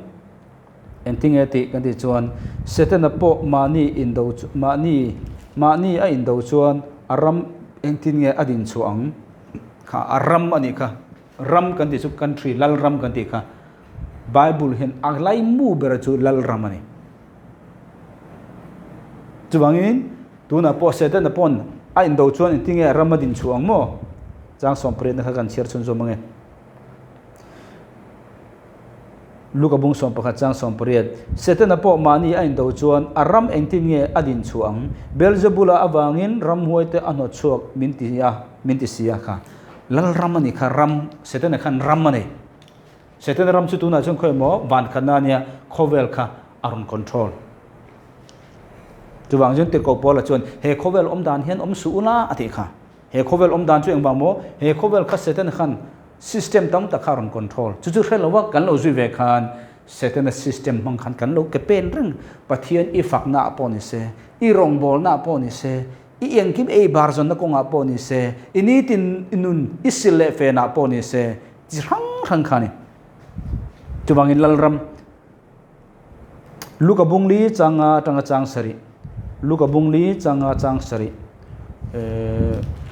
engtinge tih kan tih chuan Setana pawh mahni indo mahni mahni a indo chuan a ram engtin nge a din chhuah ang kha a ram a nih kha ram kan tih chu country lal ram kan tih kha Bible hian a laimu ber chu lal ram a ni. Chuvangin tunah pawh Setana pawn a indo chuan engtinge ram a din chhuah ang maw? Chang 18 na kha kan chhiar chhun zawm ange. Luka bung 11 chang 18 Setana pawh mahni a indo chuan a ram engtin nge a din chhuah ang? Beelzebula avangin ramhuai te a hnawt chhuak min ti a, min ti si a kha. Lal ram a ni kha, ram, Setana khan ram a nei. Setana ram chu tunah chuan khawi emaw van khatna ania khawvel kha a rawn control. Chuvang chuan Tirhkoh Paula chuan he khawvel awm dan hian awm suh ula a tih kha. He khawvel awm dan chu engvang maw? He khawvel kha Setana khan system tam tak kha a rawn control. Chu chu hre lova kan lo zui ve khan Setana system hmang khan kan lo ke pen reng. Pathian i fakna ah pawh ni se, i rawngbawlna ah pawh ni se, i engkim ei bar zawnna kawngah pawh ni se, i nitin nun i sil leh fenah pawh ni se, Chi hrang hrang kha a ni. Chuvangin Lalram, Luka bung li changa atanga chang sarih, Luka bung li changa chang sarih,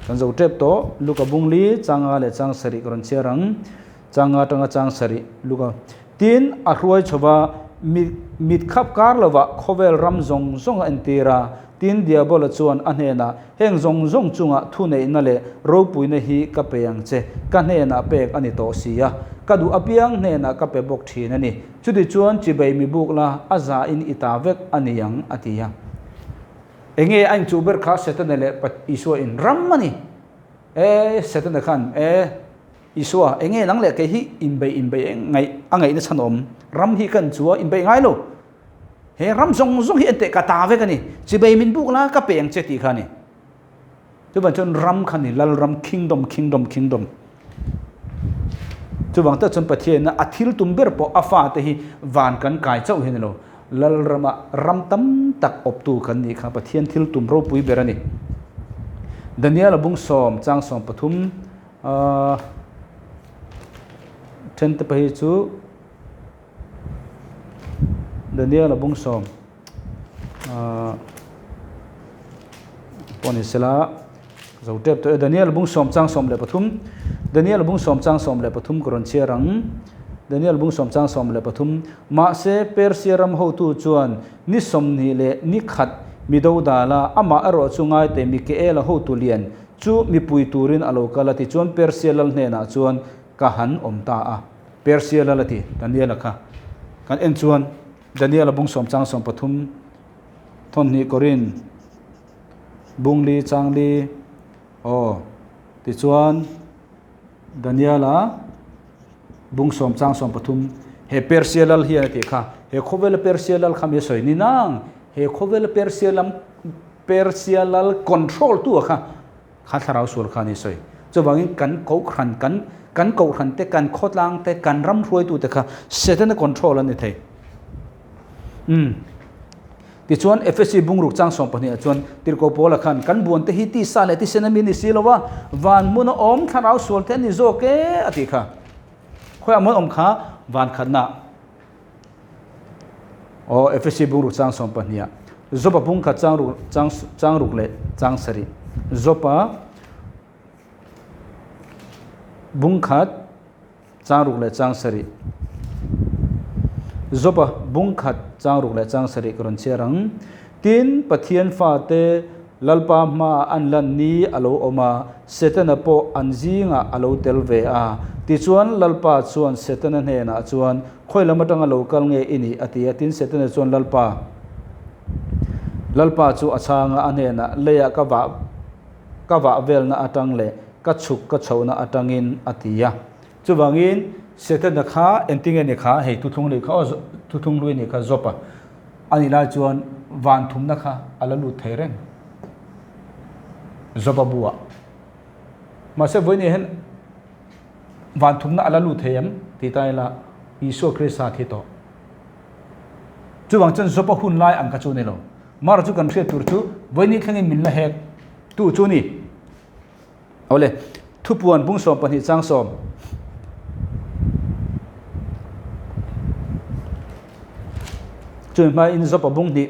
kan zo tep tawh, Luka bung li changa leh chang sarih ka rawn chhiar ang, changa atanga chang sarih, Luka. Tin, a hruai chhova mit khap kar lovah khawvel ram zawng zawng a entir a. Tin, Diabola chuan a hnenah, Heng zawng zawng chungah thuneihna leh ropuina hi ka pe ang che, ka hnenah pek a ni tawh si a, ka duh apiang hnenah ka pe bawk thin a ni. Chutichuan chibei mi buk la, a zain i ta vek a ni ang, a ti a. Enge a inchuh ber kha Setana leh Isua in ram a ni. E, Setana khan, e. Isua, enge nang leh kei hi inbeih inbeih ngaih a ngaihna chhan awm? Ram hi kan chu a inbeih ngai lo. He ram zawng zawng hi enteh ka ta vek a ni. Chibei min buk la ka pe ang che tih kha a ni. Chuvang chuan ram kha ni Lalram, kingdom, kingdom, kingdom. Chuvang tak chuan Pathianna a thil tum ber pawh a fate hi van kan kai chauh hi a ni lo. Lalrama ram tam tak awptu kan nih kha Pathian thil tum ropui ber a ni. Daniel-a bung 10 chang 13 Ahh then te pahnih chu Daniel a bung 10 ahh pawh ni sela zo tep tawh e Daniel bung 10 chang 13 Daniel bung 10 chang 13 ka rawn chhiar ang Daniel bung 10 chang 13 mahse Persia ram hotu chuan ni 20 leh ni khat mi dodala amah erawh chu ngaite Mikaela hotu lian Chu mipui turin a lo kal a ti chuan Persia lal hnenah chuan ka han awm ta a. Persia lal a ti, Daniela kha kan en chuan Daniel-a bung sawm chang 13 thawnhnih Korin bung li chang li aw tichuan Daniel-a bung sawm chang 13 he Persia lal hian a tih kha he khawvela Persia lal kha mi a sawi ni nang he khawvela Persia lam Persia lal control tu a kha Kha thlarau sual kha a ni sawi. Chuvangin kan kohhran, kan kan kohhran te, kan khawtlang te, kan ram hruaitu te kha Setana control an ni thei. Umm. Tichuan Efesi bungruk chang 12 ah chuan Tirhkoh Paula khan kan buan te hi tisa leh tisen a mi ni si lo a, van hmun a awm thlarau sual te an ni zawk e a tih kha. Khawiah mawn awm kha van khatna. Aw Efesi bungruk chang 12 ah Jopa bung khat chang ruk chang chang ruk leh chang sarih Jopa bung khat chang ruk leh chang sarih Jopa bung khat chang ruk leh chang sarih ka rawn chhiar ang. Tin, Pathian fate Lalpa hmaah an lan ni a lo awm a, Setana pawh an zingah a lo tel ve a. Tichuan, Lalpa chuan Setana hnenah chuan, Khawi lam atanga lo kal nge i nih? a ti a. Tin, Setana chuan Lalpa, Lalpa chu a chhang a, a hnenah, Leiah ka vah ka vah velna atang leh ka chhuk ka chhohna atangin, a ti a. Chuvangin, Setana kha engtinge ni kha? Hei thuthlung lui kha aw, thuthlung lui nih kha Job-a. A nih lai chuan van thumna kha a la lut thei reng Job-a buah. Mahse vawiin hian van thumna a la lut thei em tih ta ila Isua Krista thi tawh. Chuvang chuan Job-a hun lai ang kha chu a ni lo. Mara chu kan hriat tur chu vawiin thlengin min la hek tu chu a ni. Awle, thupuan bung 12 chang 10. Chumi hmain Jopa bung hnih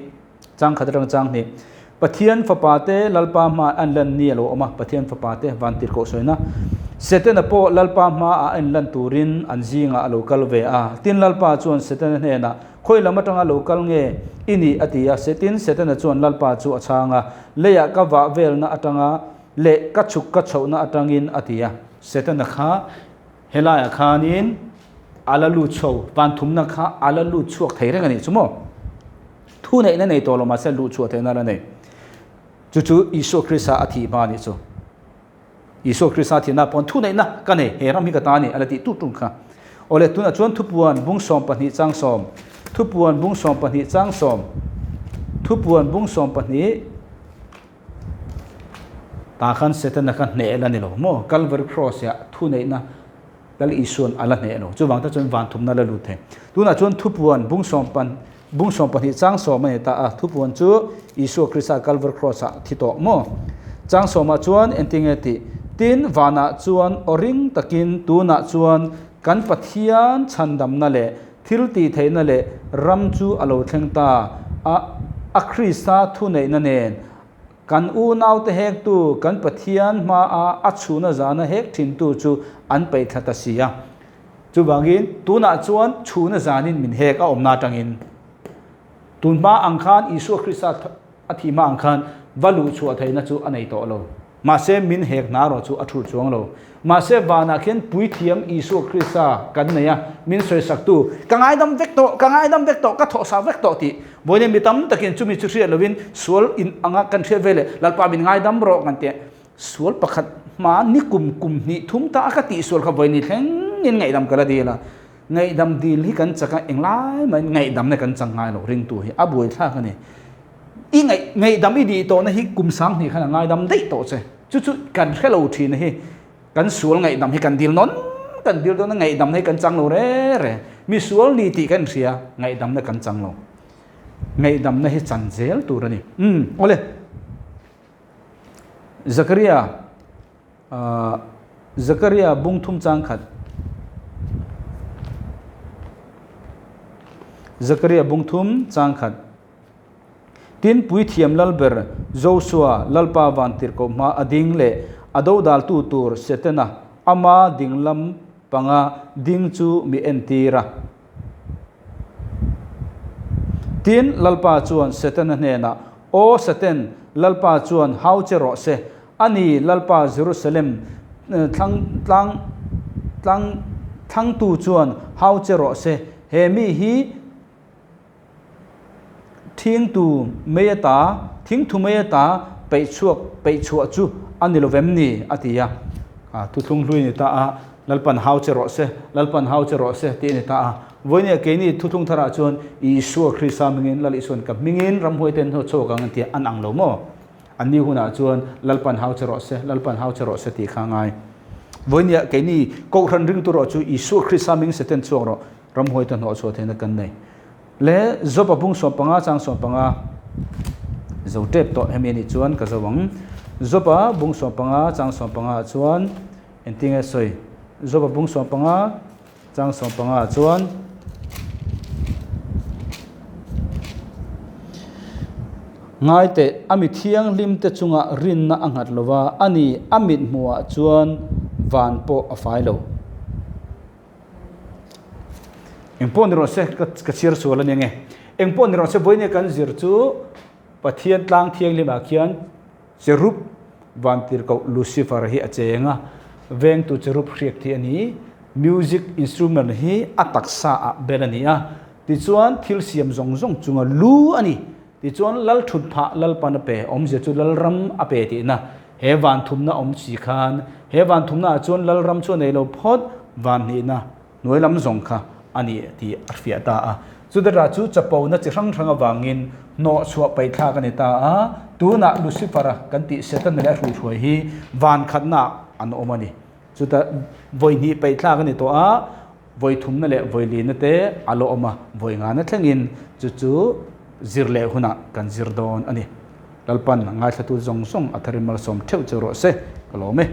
chang khat atang chang hnih. Pathian fapa te Lalpa hma an lan ni a lo awm a, Pathian fapa te vantirhkoh sawina. Setana pawh Lalpa hma ah a inlan turin an zingah a lo kal ve a. Tin Lalpa chuan Setana hnenah, Khawi lam atanga lo kal nge i nih? a ti a. Tin Setana chuan Lalpa chu a chhang a, Leiah ka vah velna atanga leh ka chhuk ka chhohna atangin a ti a. Setana kha helaiah khanin a la lut chho, van thumna kha a la lut chhuak thei reng a nih chu maw? Thu neihna nei tawh lo mahse luh chhuah theihna la nei. Chu chu Isua Krista a thih hma a nih chu. Isua Krista thihna pawn thu neihna ka nei, he ram hi ka ta a ni a la tih tuk tuk kha. Awle tunah chuan thupuan bung 12 chang 10, thupuan bung 12 chang 10, thupuan bung 12, Tah khan Setana kha hneh la ni lo maw? Calvary Cross ah thuneihna Lal Isua'n a la hneh lo. Chuvang te chuan van thumna la lut thei. Tunah chuan thupuan bung sawm pan bung 12 chang 10 a ni ta a. Thupuan chu Isua Krista Calvary Cross ah thi tawh maw? Chang 10 ah chuan engtinge tih? Tin, vanah chuan aw ring takin tunah chuan kan Pathian chhandamna leh thil tihtheihna leh ram chu a lo thleng ta a, a Krista thuneihna nen kan unaute hektu kan Pathian hmaa a chhuna zana hek thintu chu an peih thla ta si a. Chuvangin tunah chuan chhuna zanin min hek a awmna atangin tun hma ang khan Isua Krista A thih hma ang khan va luh chhuah theihna chu a nei tawh lo. Mahse, min hek hna erawh chu a thulh chuang lo. Mahse, vanah khian Puithiam Isua Krista kan nei a, min sawisaktu, Ka ngaidam vek tawh, ka ngaidam vek tawh, ka thawhsak vek tawh tih vawiin mi tam takin chumi chu hriat lovin sual in anga kan hriat ve leh Lalpa min ngaidam rawh kan ti a. Sual pakhat hma ni kum kum hnih thum ta a ka tih sual kha vawiin ni thlengin ngaihdam ka la dil a. Ngaihdam dil hi kan chak a, englai maiin ngaihdamna kan chak ngai lo ringtu hi a buaithlak a ni. I ngaih ngaihdam i dih tawhna hi kum 2000 khan a ngaidam daih tawh che. Chu chu kan hre lo thin hi kan sual ngaihdam hi kan dil nawn kan dil dawn a ngaihdamna hi kan chang lo re re. Mi sual ni tih kan hria ngaihdamna kan chang lo. Ngaihdamna hi chan zel tur a ni. Umm awle. Zakaria Zakaria bung thum chang khat Zakaria bung thum chang khat Tin puithiam lalber Josua Lalpa vantirhkoh hma a ding leh a dodaltu tur Setana ama dinglam panga ding chu mi entir a. Tin, Lalpa chuan Setana hnenah, Aw Satan, Lalpa chuan hau che rawh se. A ni, Lalpa Jerusalem thlang tlang tlang thlangtu chuan hau che rawh se. He mi hi. Thingtu mei ata, thingthu mei ata peih chhuak, peih chhuah chu a ni lo vem ni? a ti a. A thuthlung hlui a ni ta a, Lalpan hau che rawh se, Lalpan hau che rawh se tih a ni ta a. Vawinia keini thuthlung tharah chuan Isua Krista hmingin, Lal Isuan ka hmingin ramhuaite an hnawt chhuak ang an ti a, an ang lo maw? Anni hunah chuan Lalpan hau che rawh se, Lalpan hau che rawh se tih kha a ngai. Vawinia keini Kohhran ringtu rawh chu Isua Krista hming Satan chhuak rawh, ramhuaite hnawh chhuah theihna kan nei. Le Job a bung 15 chang 15 zo tep tawh hemi anih chuan ka zo ang. Job a bung 15 chang 15 ah chuan engtinge sawi? Job a bung 15 chang 15 ah chuan Ngai teh, a mi thianghlim te chungah rinna a nghat lo va, ani a mit hmuhah chuan van pawh a fai lo. Eng pawh ni rawh se, ka chhiar sual a nia nge. Eng pawh ni rawh se, vawiin kan zir chu Pathian tlang thianghlimah khian cherub vantirhkoh Lucifer hi a cheng a, vengtu cherub hriak thi a ni. Music instrument hi a taksa ah bel a ni a, tichuan thil siam zawng zawng chunga lu a ni. Tichuan lal thut phah Lalpan a pe, awmzia chu Lalram a pe tihna. He van thumna awm si khan, he van thumna ah chuan Lalram chu a nei lo phawt, van hnihna hnuai lam zawng kha a ni tih a hriah ta a. Chutara chu chapona chi hrang hrang avangin hnawh chhuah paihthlak a ni ta a, tunah Lucifer-a kan tih Setana leh a hruihhruai hi van khatna ah an awm a ni. Chuta vawi hnih paihthlak a ni tawh a, vawi thumna leh vawi lina te a la awm a, vawi ngana thlengin chu chu zir leh hunah kan zir dawn a ni. Lalpan ngaithlatu zawng zawng a tharin malsawm theuh che rawh se, ka lawm e.